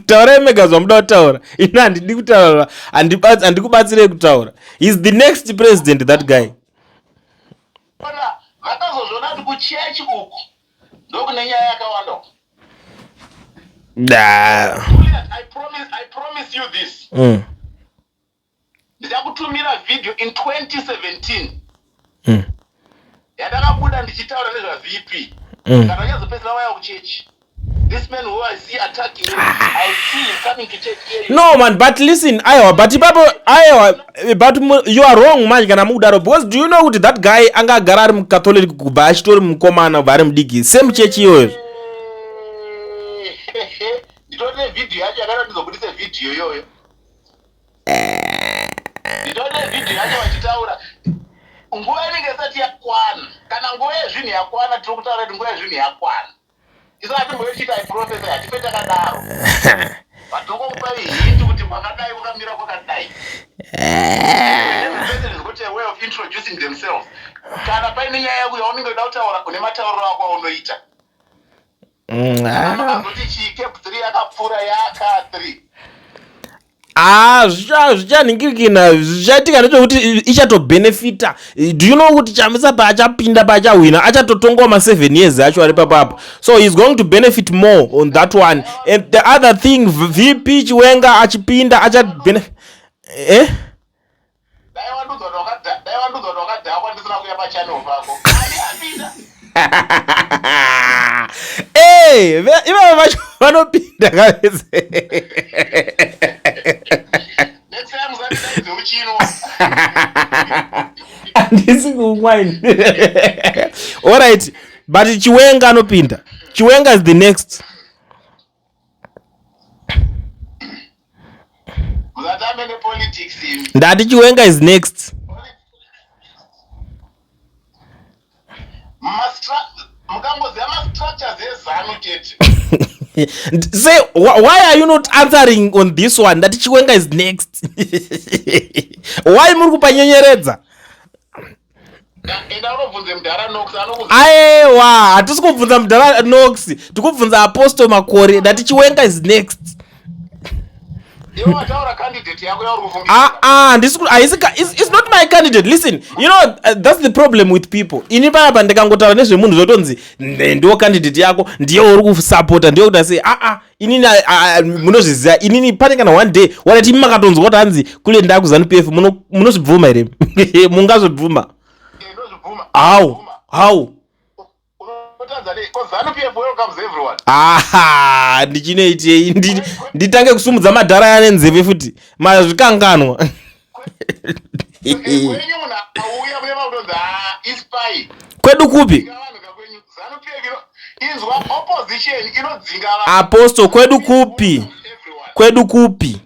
Taurai mega zvamuda kutaura. Ini handidi kutaura, handikubatsirei kutaura. He's the next president, that guy. Vakazozviona kuti kuchechi uku ndokune nyaya yakawanda uku. Da. I promise you this. Ndichakutumira video in 2017 yandakabuda ndichitaura nezva VP. Kana vachazopedzisira vauya kuchechi. This man who I see attacking me, I see him coming to church here. No man, but listen, aiwa, but ipapo, aiwa, but you are wrong manje kana mukudaro, because do you know kuti that guy anga agara ari muCatholic kubva achitori mukomana, kubva ari mudiki, same church iyoyo? Nditori nevhidhiyo yacho yakada ndizobudise vhidhiyo iyoyo. Nditori nevhidhiyo yacho vachitaura. Nguva inenge isati yakwana. Kana nguva yezvinhu yakwana, tiri kutaura kuti nguva yezvinhu yakwana. Isati mboichita iprofesa, hatife takadaro. Vatongokupai hint kuti kwakadai kwakamira kwakadai. Every person has got a way of introducing themselves. Kana paine nyaya yako yaunenge uda kutaura, une matauriro ako aunoita. Makazoti chii CAB 3 yakapfuura yaka 3. Ah, zvichanhingirikina. Zvichaitika ndechekuti ichatobhenefita. Do you know kuti Chamisa paachapinda, paachahwina, achatotongawo ma7 years acho ari papapo? So he's going to benefit more on that one. And the other thing, VP Chiwenga achipinda achabenefit, eh? Dai wandudzwa kuti wakadhakwa ndisina kuuya pachannel pako. Ani apinda? Eh, ivavo vacho vanopinda kavese. Next time usandidaidze uchinwa. Handisi kumwa ini. Alright, but Chiwenga anopinda. Chiwenga is the next. Musatambe nepolitics imi. Ndati Chiwenga is next. Mukangoziva mastructures eZANU chete. Say, why are you not answering on this one? Ndati Chiwenga is next. Why muri kupanyenyeredza? Enda unobvunze mudhara Nox anokuziva. Aiwa, hatisi kubvunza mudhara Nox, tikubvunza Apostle Makore. Ndati Chiwenga is next. Iwe wataura candidate yako yauri kufungira. Ah ah, ndisi haisi it's not my candidate. Listen, that's the problem with people. Ini panapa ndikangotaura nezvemunhu, zvotonzi ndiwo candidate yako, ndiye uri kusapota, ndiyo kuita sei. Ah ah, inini, ah, ah, munozviziva, inini pane kana one day wanati makatonzwa kuti hanzi kule ndakuZANU PF, munozvibvuma here? Mungazvibvuma? Eh, ndozvibvuma. How? How? Unotadza nei? 'Cause ZANU PF welcomes everyone. Aha, ndichinoitei? Nditange kusumudza madhara aya nenzeve futi, mazvikanganwa. Kwenyu munhu auya kune vakutonzi, ah, ispy. Kwedu kupi? Dzinga vanhu kakwenyu. ZANU PF inzwa, opposition inodzinga vanhu. Apostle, kwedu kupi? Everyone. Kwedu kupi?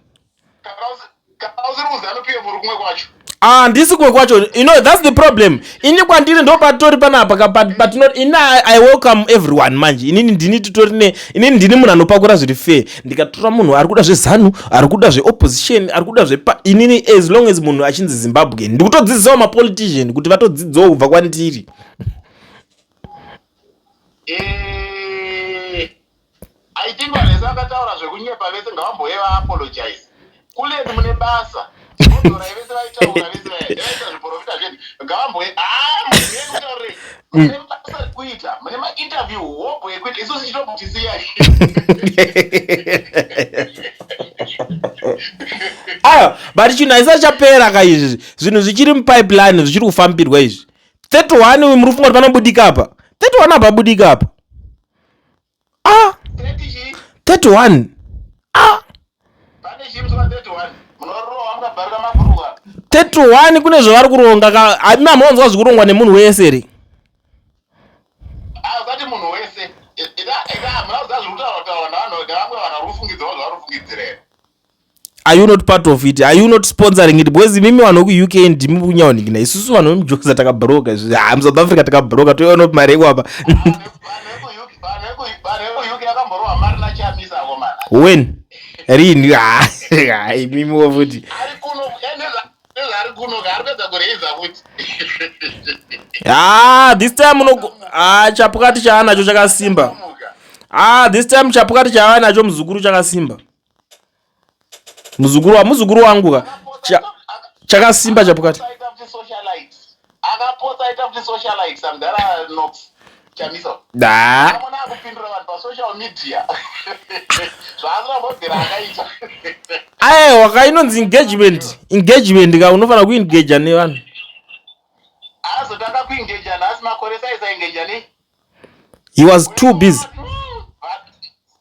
Kana usiri kuZANU PF, uri kumwe kwacho. Ah, ndisi kumwe kwacho. That's the problem. Ini kwandiri ndo patori panapa patino ini I welcome everyone manje. Inini ndini titori ne inini ndini munhu anopakura zviri fair. Ndikatora munhu ari kuda zveZANU, ari kuda zveopposition, ari kuda zvepa, inini as long as munhu achinzi Zimbabwe, ndikutodzidzisawo mapolitician kuti vatodzidzawo kubva kwandiri. I think vanhu vese vakataura zvekunyepa vese ngavamboye vaapologize. Kuleni mune basa. Odzorai vese vaitaura, vese vaita zviprofita zvedu ngavamboye. Ah, munhu mune basa rekuita, mune mainterview hobho ekuita, isusu chitombotisiya. Aya, but chinhu haisati chapera ka izvi. Zvinhu zvichiri mupipeline, zvichiri kufambirwa izvi. 31 muri kufunga kuti panobudika apa? 31 hapabudika apa. Ah, 30 chii? 31. Ah, Pane chii musi wa31? Munorohwa mukabvarira mabhurukwa. 31 kune zvavari kuronga ka. Hamina munonzwa zvikurongwa nemunhu wese here? Ah, usati munhu wese. Ida hamuna kuziva zviri kutaurwa taurwa navanhu, nevamwe vanhu vari kufungidzirawo zvavari kufungidzira here. Are you not part of it? Are you not sponsoring it? Because imimi vanhu vekuUK ndimi kunyaoningina, isusu vanhu vemujosa takabroka izvi. Ha, muSouth Africa takabroka, toiona kuti mari yekwapa. Vanhu vekuUK vakamborohwa mari naChamisa akomana. When? Rini? Ha, imimiwo futi. Ari kuno, nezvaari kuno, ari kuedza kureiza futi. Ah, this time uno ah, chapukati chaanacho chakasimba. Ah, this time chapukati chaanacho muzukuru chakasimba. Muzukuru wa muzukuru wangu ka. Chakasimba chapukati. Akapotsa aita kuti socialite samdara Nox Chamisa. Da. Amona akupindura vanhu pa social media. Zvaasina kumbobvira akaita. Aiwa ka inonzi engagement. Engagement ka unofanira kuengager nevanhu. Azotanga kuengager nhasi makore saisa engager nei? He was too busy.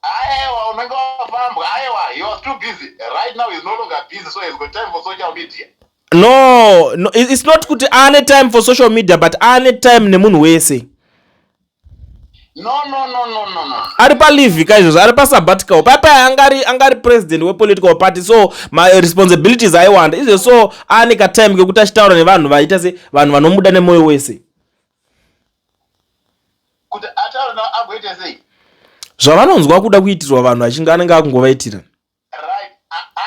Aiwa unenge wafambwa. Aiwa he was too busy. Right now he's no longer busy so he's got time for social media. No, it's not kuti ane time for social media, but ane time nemunhu wese. No, no, no, no, no, no. Ari paleave ka izvozvo, ari pasabbatical. Paipai angari president wepolitical party, so maresponsibilities aiwanda izvo, so ane katime kekuti achitaura nevanhu vaita se vanhu vanomuda nemwoyo wese. Kuti ataura navo agoite sei? Zvavanonzwa kuda kuitirwa vanhu achinge anenge akungovaitira. Right.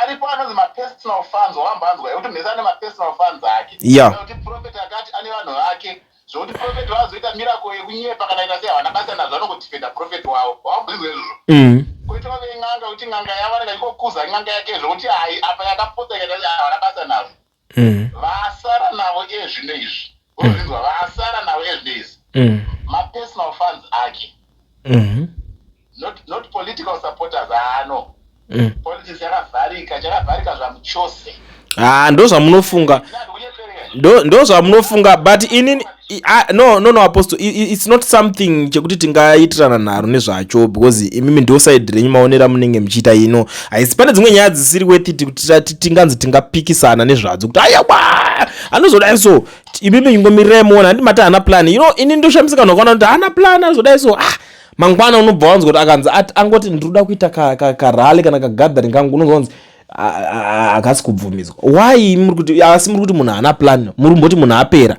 Aripo anonzi mapersonal fans, wambanzwa ekuti mhesa ane mapersonal fans ake. Kuti prophet akati ane vanhu vake, zvokuti prophet vazoita miracle yekunyepa kana ita sei, havana basa nazvo, vanongodefenda prophet wavo. Wambonzwa izvozvo? Koitawo ven'anga, kuti n'anga yavo anenge achikokuza n'anga yake zvokuti hai, apa yakapotsa ikaita, havana basa nazvo. Vasara navo ezvino izvi, unozvinzwa, vasara navo ezvino izvi mapersonal fans ake, not political supporters. Haano politics yakavharika, chakavharika zvamuchose. Ah, ndo zvamunofunga. Ndo zvamunofunga, but inini no, apostle, it's not something chekuti tingaitirana nharo nezvacho, because imimi ndo side renyu, maonero amunenge muchiita ino. Haisi, pane dzimwe nyaya dzisiri worth it kuti tinganzi tingapikisana nezvadzo kuti aiwa, anozodai. So imimi ingomirirai muona. Handi mati haana plan? Ini ndoshamisika nokuona kuti haana plan, anozodai. So ah, mangwana unobva wanzwa kuti akanzi angoti ndinoda kuita karally kana kagathering kangu, unonzwa kunzi hakasi kubvumidzwa. Why muri kuti, asi muri kuti munhu haana plan, muri kumboti munhu apera?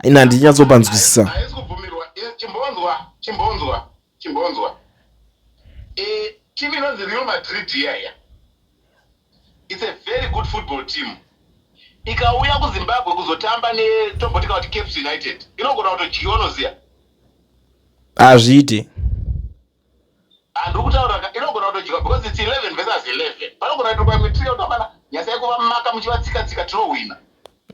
Ina handinyatsopanzwisisa. Haisi kubvumirwa. Chimbonzwa, chimbonzwa, chimbonzwa. Team inonzi Real Madrid iyaya, it's a very good football team. Ikauya kuZimbabwe kuzotamba netombotika kuti Caps United, inogona kutodyiwa, unoziya? Hazviiti. Handiri kutaura ka, inogona kutodyiwa because it's 11 versus 11. Panogona kuitwa mitria kutambana nyasai kuvamaka muchivatsika tsika, tinohwina.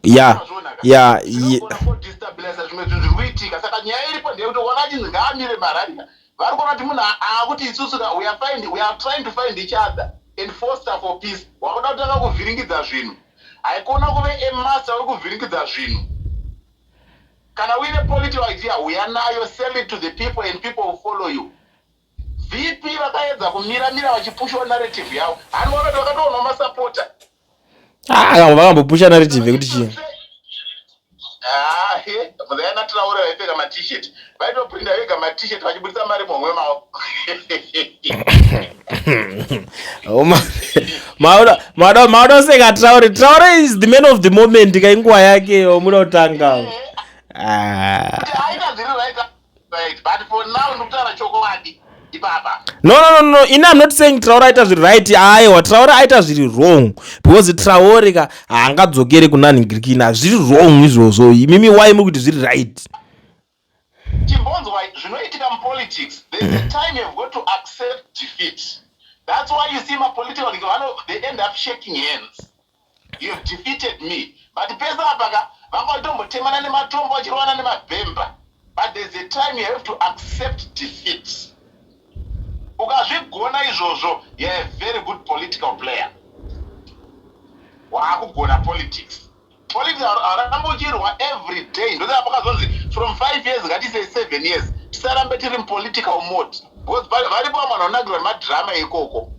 Zvinogona kudestabiliza zvimwe zvinhu zviri kuitika. Saka nyaya iripo ndeyekuti wana achinzi ngaamire marally, vari kuona kuti munhu aakuti isusu ka we are trying to find each other and foster for peace. Wakuda kutanga kuvhiringidza zvinhu. Haikona kuve emaster wekuvhiringidza zvinhu. Kana uine political idea, uya nayo, sell it to the people and people will follow you. VP vakaedza kumira-mira vachipushwa narrative yavo, hanoona kuti vakatoonawo masapota. Ah, vakambopusha narrative yekuti chii? Ahe, muzayana Traore vaipfeka maT-shirt, vaitoprinda vega maT-shirt vachibudisa mari muhomwe mavo. Oh, mauda useka Traore. Traore is the man of the moment kainguva yake muda kutanga. Ah. Kuti aita zviri right, right, but for now ndikutaura chokwadi ipapa. No, ini I'm not saying Traore aita zviri right. Aiwa, Traore aita zviri wrong, because Traore ka haangadzokere kuna ningirikina. Zviri wrong izvozvo. Imimi why muri kuti zviri right? Chimbonzwa zvinoitika mupolitics. There's a time you've got to accept defeat. That's why you see mapolitical vano, they end up shaking hands, "You have defeated me." But pese apa ka vanga vachitombotemana nematombo, vachirovana nemabhemba, but there's a time you have to accept defeat. Ukazvigona izvozvo, you're a very good political player, waakugona politics. Politics harambe uchirwa every day. Ndosaka pakazonzi from 5 years ngatisei 7 years, tisarambe tiri mupolitical mode, because varipo vamwe vanhu vanonakirwa nemadhirama ikoko.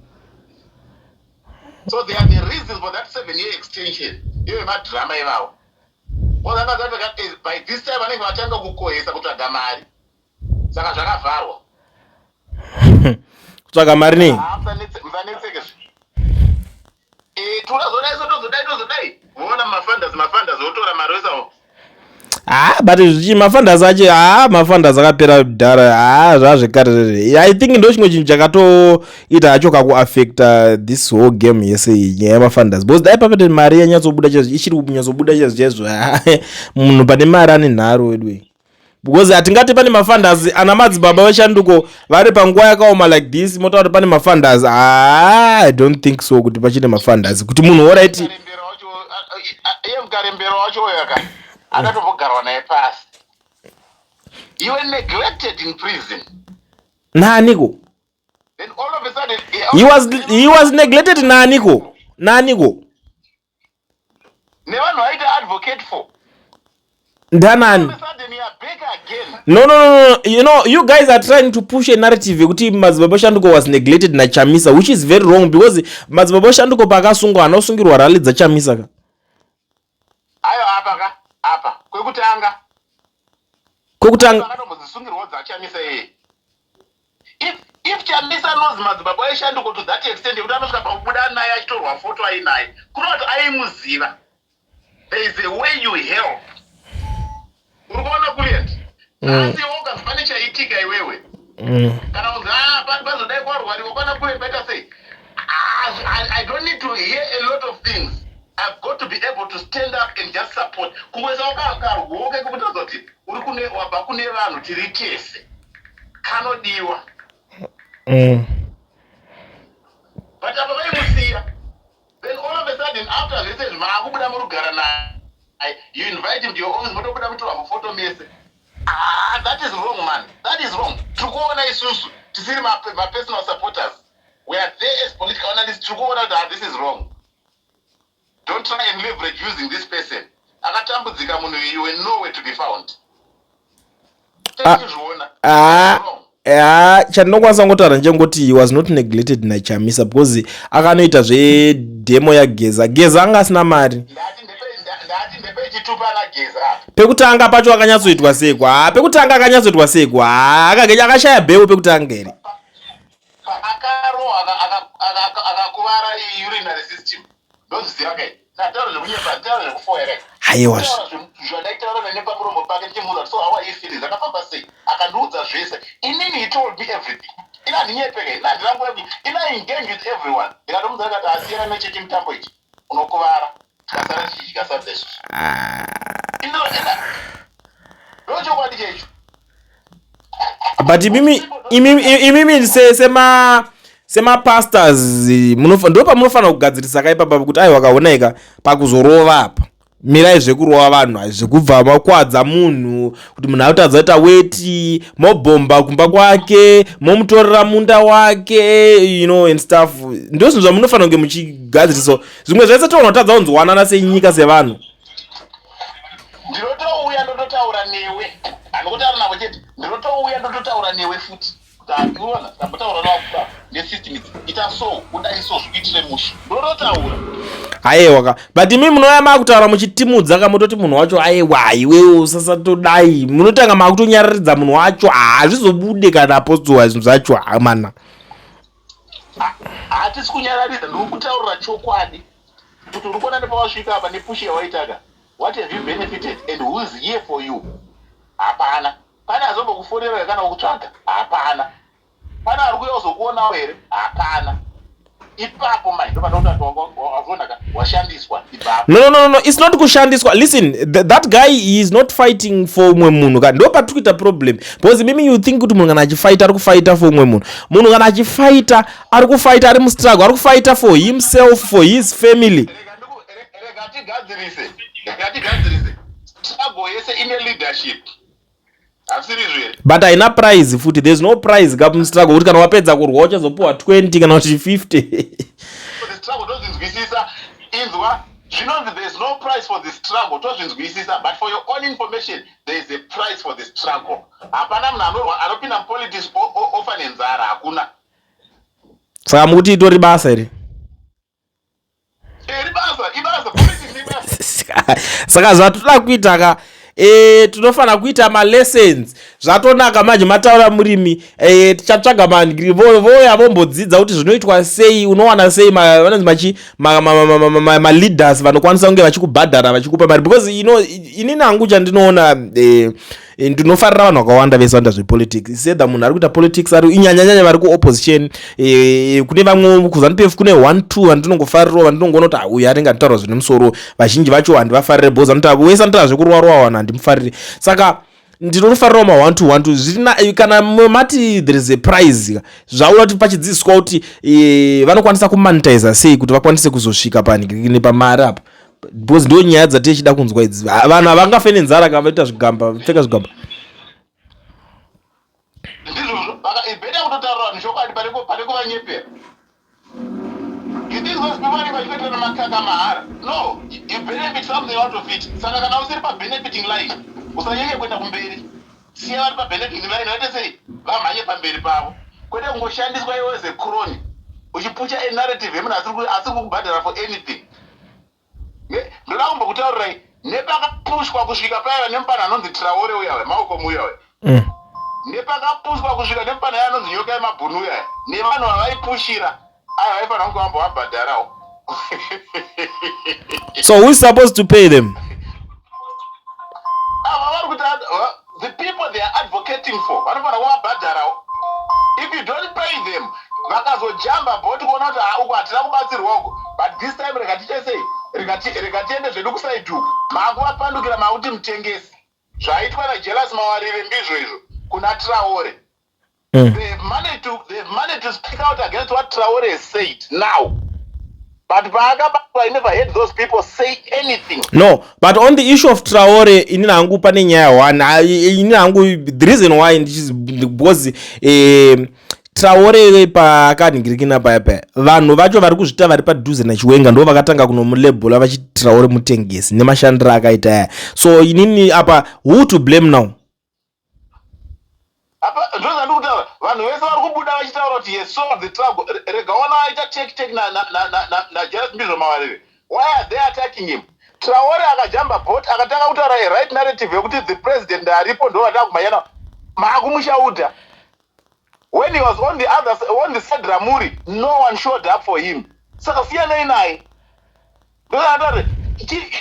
So there are the reasons for that 7 year extension iyo yemadhirama ivavo. By this time vanenge vatanga kukohesa kutsvaga mari, saka zvakavharwa. Kutsvaga mari nei? Ah, musanetseke. Tozodai so, tozodai, tozodai, voona mafandas, mafandas votora mari wesawo. Ah, but zvichi mafunders acho, ah, mafunders akapera kudhara. Ah, zvazvekare zvezve. I think ndo chimwe chinhu chakatoita hacho kakuaffecta this whole game yese iyi, nyaya yemafunders, because dai papete mari yanyatsobuda chaizvo, ichiri kunyatsobuda chaizvo chaizvo, ah, munhu pane mari ane nharo wedu, because hatingati pane mafunders ana madzibaba veshanduko vari panguva yakaoma like this, motaura kuti pane mafunders. Ah, I don't think so kuti pachine mafunders, kuti munhu alright. Mukarembera wacho, iye Mukarembera wacho uyo aka akatombogarwa naye pasi. You were neglected in prison. Naaniko? Then all of a sudden He was neglected naaniko, naaniko? Nevanhu vaita advocate for. Ndanani? All of a sudden you are back again. No. You know, you guys are trying to push a narrative yekuti Madzibaba Shanduko was neglected naChamisa, which is very wrong, because Madzibaba Shanduko paakasungwa haana kusungirwa rally dzaChamisa ka. Ayo, apa ka, apa kwekutanga. Kwekutanga? Akatombozisungirwawo dzaChamisa iyeye. If Chamisa knows Madzibaba eshanduko to that extent yekuti anosvika pakubuda naye achitorwa foto ainaye, kureva kuti aimuziva. There is a way you help. Uri kuona, Kulient? Asi woga pane chaitika iwewe, kana kunzi, "Ah, pazodai kwarwariwa kwana kule, paita sei?" Ah, I don't need to hear a lot of things. I've got to be able to stand up and just support. Kungoisa karuoko kekutaridza kuti uri kune, wabva kune vanhu, tiri tese, kanodiwa. But apa vaimusiya. Then all of a sudden, after zvese izvi, maakubuda murugara naye, you invite him to your office, motobuda mutorwa mufoto mese. Ah, that is wrong, man. That is wrong. Tiri kuona isusu tisiri mapersonal supporters, we are there as political analysts. Tiri kuona kuti, ah, this is wrong. Don't try and leverage using this person. Akatambudzika munhu, you were nowhere to be found. Ah. Tichizviona. Ah. Wrong. Ya, chandinokwanisa kungotaura ndechengoti he was not neglected naChamisa, because akanoita zvedemo yaGeza. Geza anga asina mari. Ndati ndepe chitupa naGeza apa. Pekutanga pacho akanyatsoitwa sekwa, ha, pekutanga akanyatsoitwa sekwa, ha, akashaya bheu pekutanga here? Akarohwa, akakuvara urinary system. Ndozviziva kai, ndataura zvekunyepa, ndataura zvekufoya kai? Haiwa. Zvandaitaura nene pamuromo pake, ndichimuudza kuti, "So how are you feeling? Zvakafamba sei?" Akandiudza zvese inini. He told me everything. Ina handinyepeke, ina handirangu, ina engage with everyone. Ndikatomuudza ndikati, "Asiyana nechechi mutambo ichi, unokuvara." Tikasara tichidya sadza isusu. Ndochokwadi checho. But imimi semapastors ndo pamunofanira kugadzirisa kaipapa kuti, aiwa, kaonaika pakuzorova apa, mirai zvekurova vanhu, zvekubva makwadza munhu, kuti munhu akutadza kuita weti, mobhomba kumba kwake, momutorera munda wake, and stuff. Ndo zvinhu zvamunofanira kunge muchigadzirisa. Zvimwe zvese toona kutadza kunzwanana senyika, sevanhu. Ndinotouya ndototaura newe, handikutaura navo chete. Ndinotouya ndototaura newe futi kuti, "Handiona ndambotaura navo nesystem idzi, ita so, udai so, zvikuitire mushe." Ndototaura. Aiwa ka, but imi munouya maakutaura muchitimudza ka, mutoti munhu wacho, "Aiwa, iwewe usasatodai." Munotanga maakutonyararidza munhu wacho. Hazvizobude kana apostwa zvinhu zvacho hamana. Hatisi kunyararidza, ndiri kutaurira chokwadi kuti uri kuona nepawasvika apa nepush yawaitaka, what have you benefited and who is here for you? Hapana. Pane azombokufonera here kana kukutsvaga? Hapana. Pane ari kuuya kuzokuonawo here? Hapana. Ipapo mai ndopanokuti wazonaka washandiswa ipapo. No, it's not kushandiswa. Listen, that guy, he is not fighting for umwe munhu ka. Ndo patiri kuita problem, because mimi you think kuti munhu kana achifighta ari kufighta for umwe munhu. Munhu kana achifighta, ari kufighta ari mustruggle, ari kufighta for himself, for his family. Rega tigadzirise, rega tigadzirise. Struggle yese ine leadership, hazvisiri izvo here? But haina prize futi. There's no prize ka mustruggle, kuti kana wapedza kurwa uchazopiwa 20 kana kuti 50. For the struggle, tozvinzwisisa. Inzwa, zvinonzi there is no price for the struggle, tozvinzwisisa. But for your own information, there is a price for the struggle. Hapana munhu anorwa, anopinda mupolitics ofa nenzara, hakuna. Saka mukuti itori basa here? Iri basa, ibasa, politics ibasa. Saka zvatoda kuita ka, E, tinofanira kuita malessons. Zvatonaka manje mataura murimi. E, tichatsvaga manhiri voya vombodzidza kuti zvinoitwa sei, unowana sei vanonzi machi maleaders vanokwanisa kunge vachikubhadhara, vachikupa mari, because you know, inini hangu chandinoona, ndinofarira vanhu vakawanda vese vanoita zvepolitics. Sedha munhu ari kuita politics ari inyanyanyanya vari kuopposition, kune vamwe kuZANU PF, kune one two vandinongofarirawo, vandinongoona kuti, "Ah, uyu anenge anditaura zvine musoro." Vazhinji vacho handivafarire because anoita wese anotaura zvekurwarwa, vanhu handimufariri. Saka ndinofarirawo ma one two one two. Zvirina kana mati there is a prize, zvaura kuti pachidzidziswa kuti vanokwanisa kumonetiza sei kuti vakwanise kuzosvika pamari apa, because ndo nyaya dzatichida kunzwa idzi. Vanhu havangafe nenzara kana vaita zvigamba, pfeka zvigamba. Ndizvozvo, better kutotaurira vanhu chokwadi pane kuvanyepera. You think those people vanenge vachitoitira makaka mahara? No, you benefit something out of it. Saka kana usiri pabenefiting line, usanyanye kuenda kumberi. Siya vari pabenefiting line vaite sei, vamhanye pamberi pavo, kwete kungoshandiswa iwe as a crony uchipusha a narrative yemunhu asiri kukubhadhara for anything. Ndoda kumbokutaurirai nepakapushwa kusvika paiva nemupana anonzi Traore uyawe, Maokomu uyawe. Nepakapushwa kusvika nemupana iye anonzi Nyoka yemabhunu uyaya, nevanhu vavaipushira aya, vaifanira kunge vambovabhadharawo. So who is supposed to pay them? Ava vari kuti the people they are advocating for vanofanira kuvabhadharawo. If you don't pay them, vakazojamba bhoti kuona kuti, "Ah, uku hatina kubatsirwa uku, but this time rega tiite sei, rega tiende zvedu kuside uku," maakuvapandukira, maakuti mutengesi. Zvaitwa naJealous Mawarire ndizvo izvo kuna Traore. They've managed to speak out against what Traore has said now, but paakabatwa, I never heard those people say anything. No, but on the issue of Traore, inini hangu pane nyaya one. Inini hangu, the reason why because Traore paakanhingirikina paya paya, vanhu vacho vari kuzvita vari padhuze naChiwenga ndo vakatanga kunomulabela vachiti Traore mutengesi nemashandiro akaita aya. So inini apa, who to blame now? Apa ndozvandiri kutaura, vanhu vese vari kubuda vachitaura kuti he sold the struggle. Rega ona aita take take naJealous Ndizvo Mawarire. Why are they attacking him? Traore akajamba bot, akatanga kutaura a right narrative yekuti the president aripo ndo vatanga kumhanya maakumushaudha. When he was on the other, on the side ramuri, no one showed up for him. Saka siyanai naye. Ndozvatati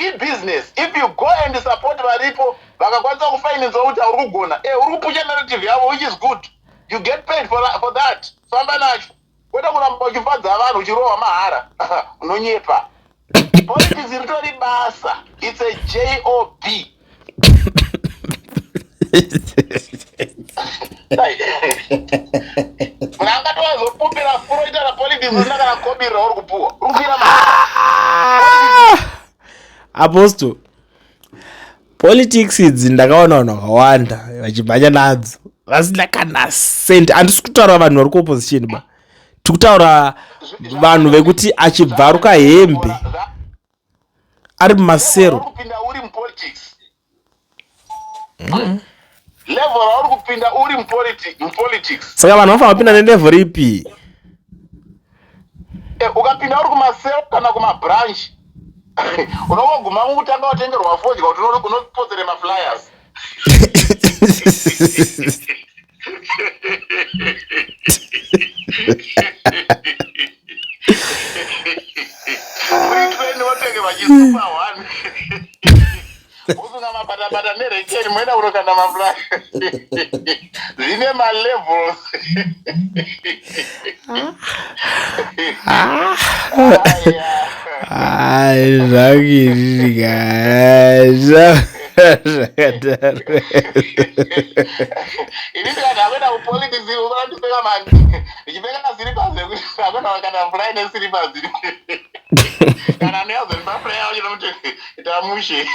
ibusiness. If you go and support varipo vakakwanisa kufinancewa kuti uri kugona, uri kupusha narrative yavo, which is good, you get paid for that. Famba nacho, kwete kuramba uchifadza vanhu uchirohwa mahara, unonyepa. Politics ritori basa, it's a job. Munhu angatowazopupira furoita rapolitics usina kana kobiri rauri kupuwa, uri kupira mahara. Apostle, politics idzi ndakaona vanhu vakawanda vachimhanya nadzo vasina kana cent. Handisi kutaura vanhu vari kuopposition ba, tiri kutaura vanhu vekuti achibvaruka hembe ari mumasero. Uri kupinda uri mupolitics, level rauri kupinda uri mupolitics. Saka vanhu vanofanira kupinda nelevel ripi? Ukapinda uri kumasero kana kumabranch, unongoguma mukutanga watengerwa fodya kuti unopotsere maflyers. Uri 20, wotengerwa chiSuper One, wosunga mabatabata nerekeni, moenda kunokanda maflyers. Zvine malevels. Aya. Ai, zvakiriga zvakadaro. Ini ndikati akuenda kupolitics, unoona ndipfeka mani, ndichipfeka slippers ekuti akuenda kana fly neslippers, kana aneyazonipa fly yacho nokuti itamushe.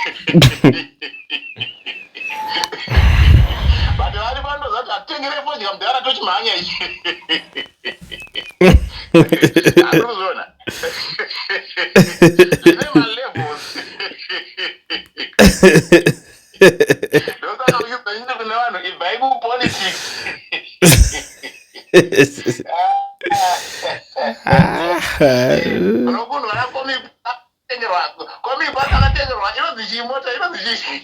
But vari pandoza kuti atengere fodya mudhara, tochimhanya ichi, andikuzviona zvine malevels. Ndosaka uchiti kune vanhu, ibvai kupolitics. Unokunhu vana komipa akatengerwa, komipa akatengerwa inonzi chii, mota inonzi chii?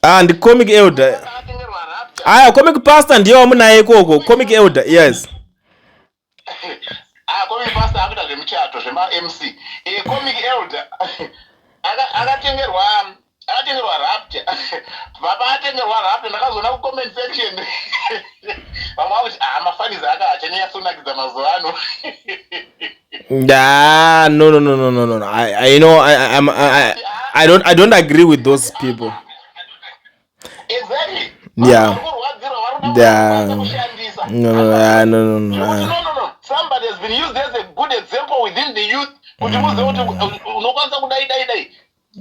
Ah, ndi Comic Elder. Aya, Comic Pastor ndiye wamunaye ikoko. Comic Elder, yes. Ah, Comic Pastor akuita zvemuchato zvema MC. Eh, Comic Elder akatengerwa akatengerwa Rapture. Baba atengerwa Rapture, ndakazoona ku comment section. Vamwe vakuti ah, mafanizi aka achanyatsonakidza mazuva ano. Nah, no, no, no, no, no, no. I you know, I, I'm, I don't agree with those people. Exactly. Yeah. No, no, no, no, no. No, no, no. Somebody has been used as a good example within the youth. Kuti muzive kuti unokwanisa kudai dai dai.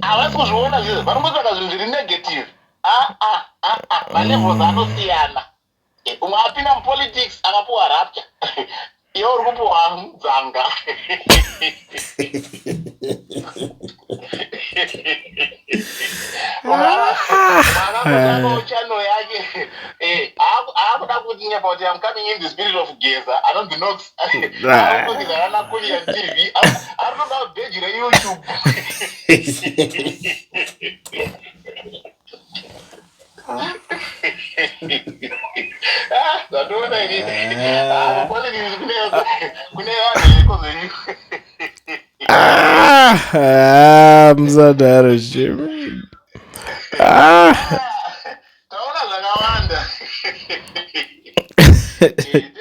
Havasi kuzviona zvizvi. Vanongotsvaka zvinhu zviri negative. Ah, ah, ah, ah. Malevels anosiyana. Umwe apinda mupolitics akapuwa Rapture. Iwe uri kupuwa nzanga. Umwe channel yake aakuda kuti nyepa kuti I'm coming in the spirit of Geza anonzi Nox. Arikutogeza ana Kulian TV. Ari kutoda bheji reYouTube. Zvandiona inini. Ah, politics kune vanhu iriko zvenyu. Ah, ah, musadaro shame. Ah. Taona zvakawanda.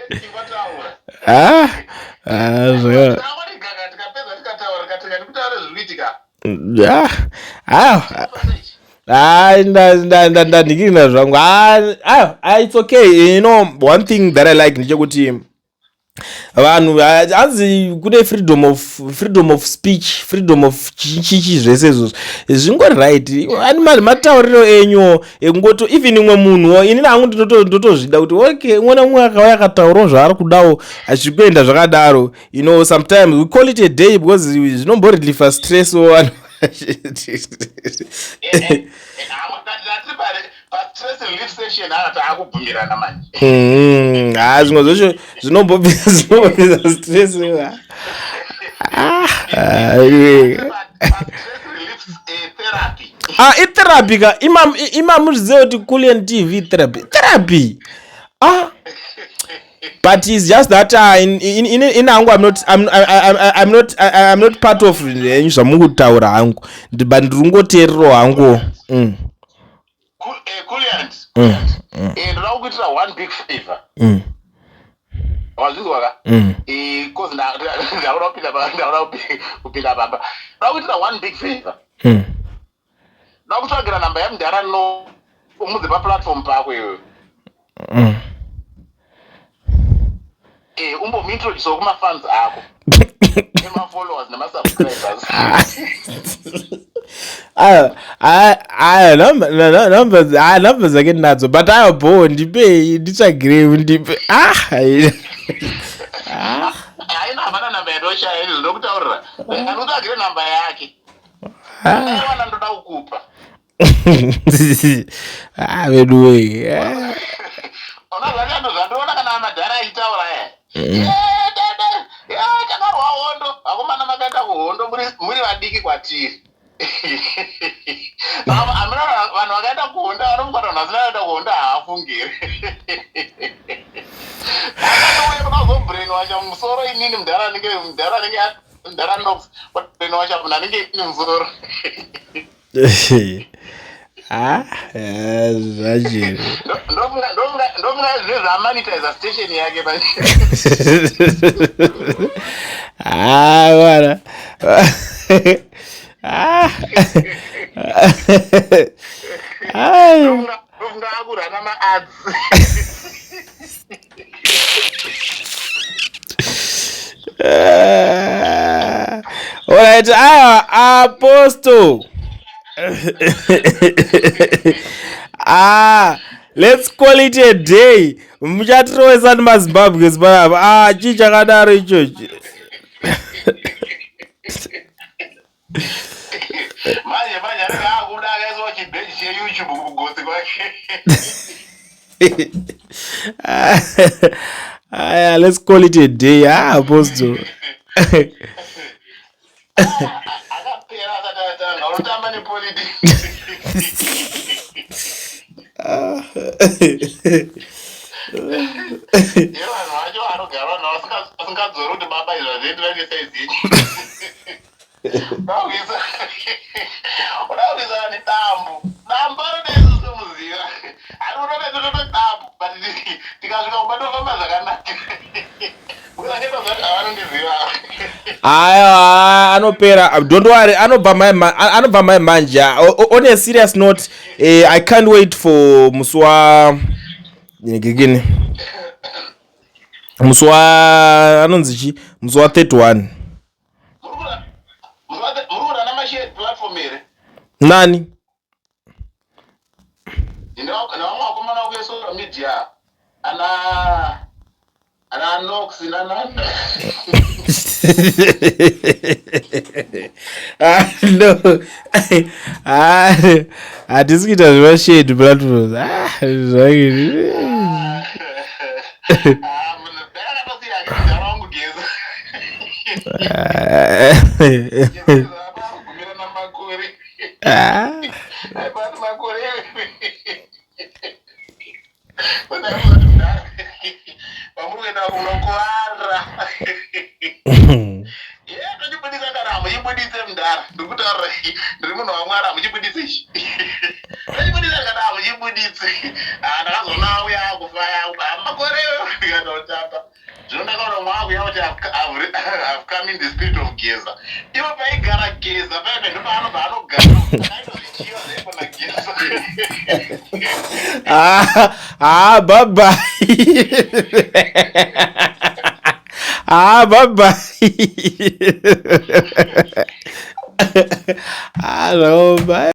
Tingotaura. Ah, ah, zvaka. Tangoti gaga tikapedza tikataura tikatanga ndikutaura zviri kuitika. Ah, ah. Ah, ndandikina zvangu. Ah, ah, ah, it's okay. You know, one thing that I like ndechekuti vanhu hanzi kune freedom of speech, freedom of chichichi, zvese izvozvo zvingori right. Ani matauriro enyu ekungoti even imwe munhuwo, inini hangu ndotozvida kuti okay, umwe neumwe akauya akataurawo zvaari kudawo, hazvikuenda zvakadaro. Sometimes we call it a day because zvinomboreliefa stress wo vanhu. Tiri pastress relief session ana taakubvumirana manje. Ha, zvimwe zvacho zvinombobvisa stress. Ah, anyway. Pastress relief therapy. Ah, itherapy ka imamuzviziva kuti Kulian TV therapy, therapy. Ah, but it's just that in hangu I'm not I'm, I, I, I'm not I, I'm not part of henyu zvamukutaura hangu, but ndiri kungoteererawo hangu. Kuliant, ndoda kukuitira one big favor. Wazvinzwa ka? Mm. 'Cause ndakuda kupinda ndakuda kupinda pamba. Ndoda kuitira one big favor. Ndoda kutsvagira namba yamudhara no umudze paplatform pako iwewe. Umbomuintroducewo kumafans ako nemafollowers nemasubscribers. Aya namba dzake ndinadzo, but aya bo ndipei, nditsvagirei, ndipe. Ah, ah. Haina, hapana namba yandoshaya ini, ndokutaurira anotsvagire namba yake. Aiwana, ndoda kukupa. Ah, vedu wei. Unozvakando zvandiona kana madhara achitaura aya. Takarwa hondo, vakomana makaenda kuhondo muri vadiki kwatiri. Hamuna vanhu vakaenda kuhondo vanomukata, vanhu vasina kuenda kuhondo haafungiri. Akatouya kuda kuzobrainwasha musoro inini, mudhara anenge mudhara anenge mudhara Nox, brainwasha munhu anenge inini musoro. Ah, zvachiri. Ndofunga zvine zvamonetiza station yake pa. Ah, bwana. Ah. Ai. Ndofunga akurana maads. Alright, ah, Apostle. Ah, let's call it a day. Muchatirowesa nemaZimbabwe panapa. Ah, chii chakadaro ichochi? Manje manje anenge akuda akaiswa chibheji cheYouTube kugotsi kwake. Aya, let's call it a day. Ah, Apostle. Akapera asati atanga, unotamba nepolitics. Iye vanhu vacho vanogara vanhu vasingadzori kuti baba izvi hazvienderani nesaizi yenyu. Uda kuisa nedambu. Dambu anoda isu somuziva. Ari kutoda tototo dambu but tikasvika kumba tofamba zvakanaka. Aya anopera, don't worry, anobva mai anobva mai manje. On a serious note, I can't wait for musi wa gigini, musi wa anonzi chi, musi wa 31. Nani? Nevamwe vakomana vekuSocial media, ana Nox nana. Ah, no. Ah, hatisi kuita zvemashade platforms. Ah, zvakini. Ah, munhu akatosiya akidhara wangu Geza. Gumira namakore. Ah. Aibati makore. Pamuri kuenda kunokuvara. Ye, tochibudisa kana hamuchibudise mudhara. Ndiri kutaura, ndiri munhu waMwari, hamuchibudise ichi. Tochibudisa kana hamuchibudise. Ah, ndakazoona auya akufaya makore ndikatotamba. Zvino ndakaona mwe akuya kuti I've come in the spirit of Geza. Ivo paigara Geza paipe ndopaanobva anogara. Aitozvichiva zvaipo naGeza. Ah, ah, bye bye. Ah, bye bye. Ah, no, bye.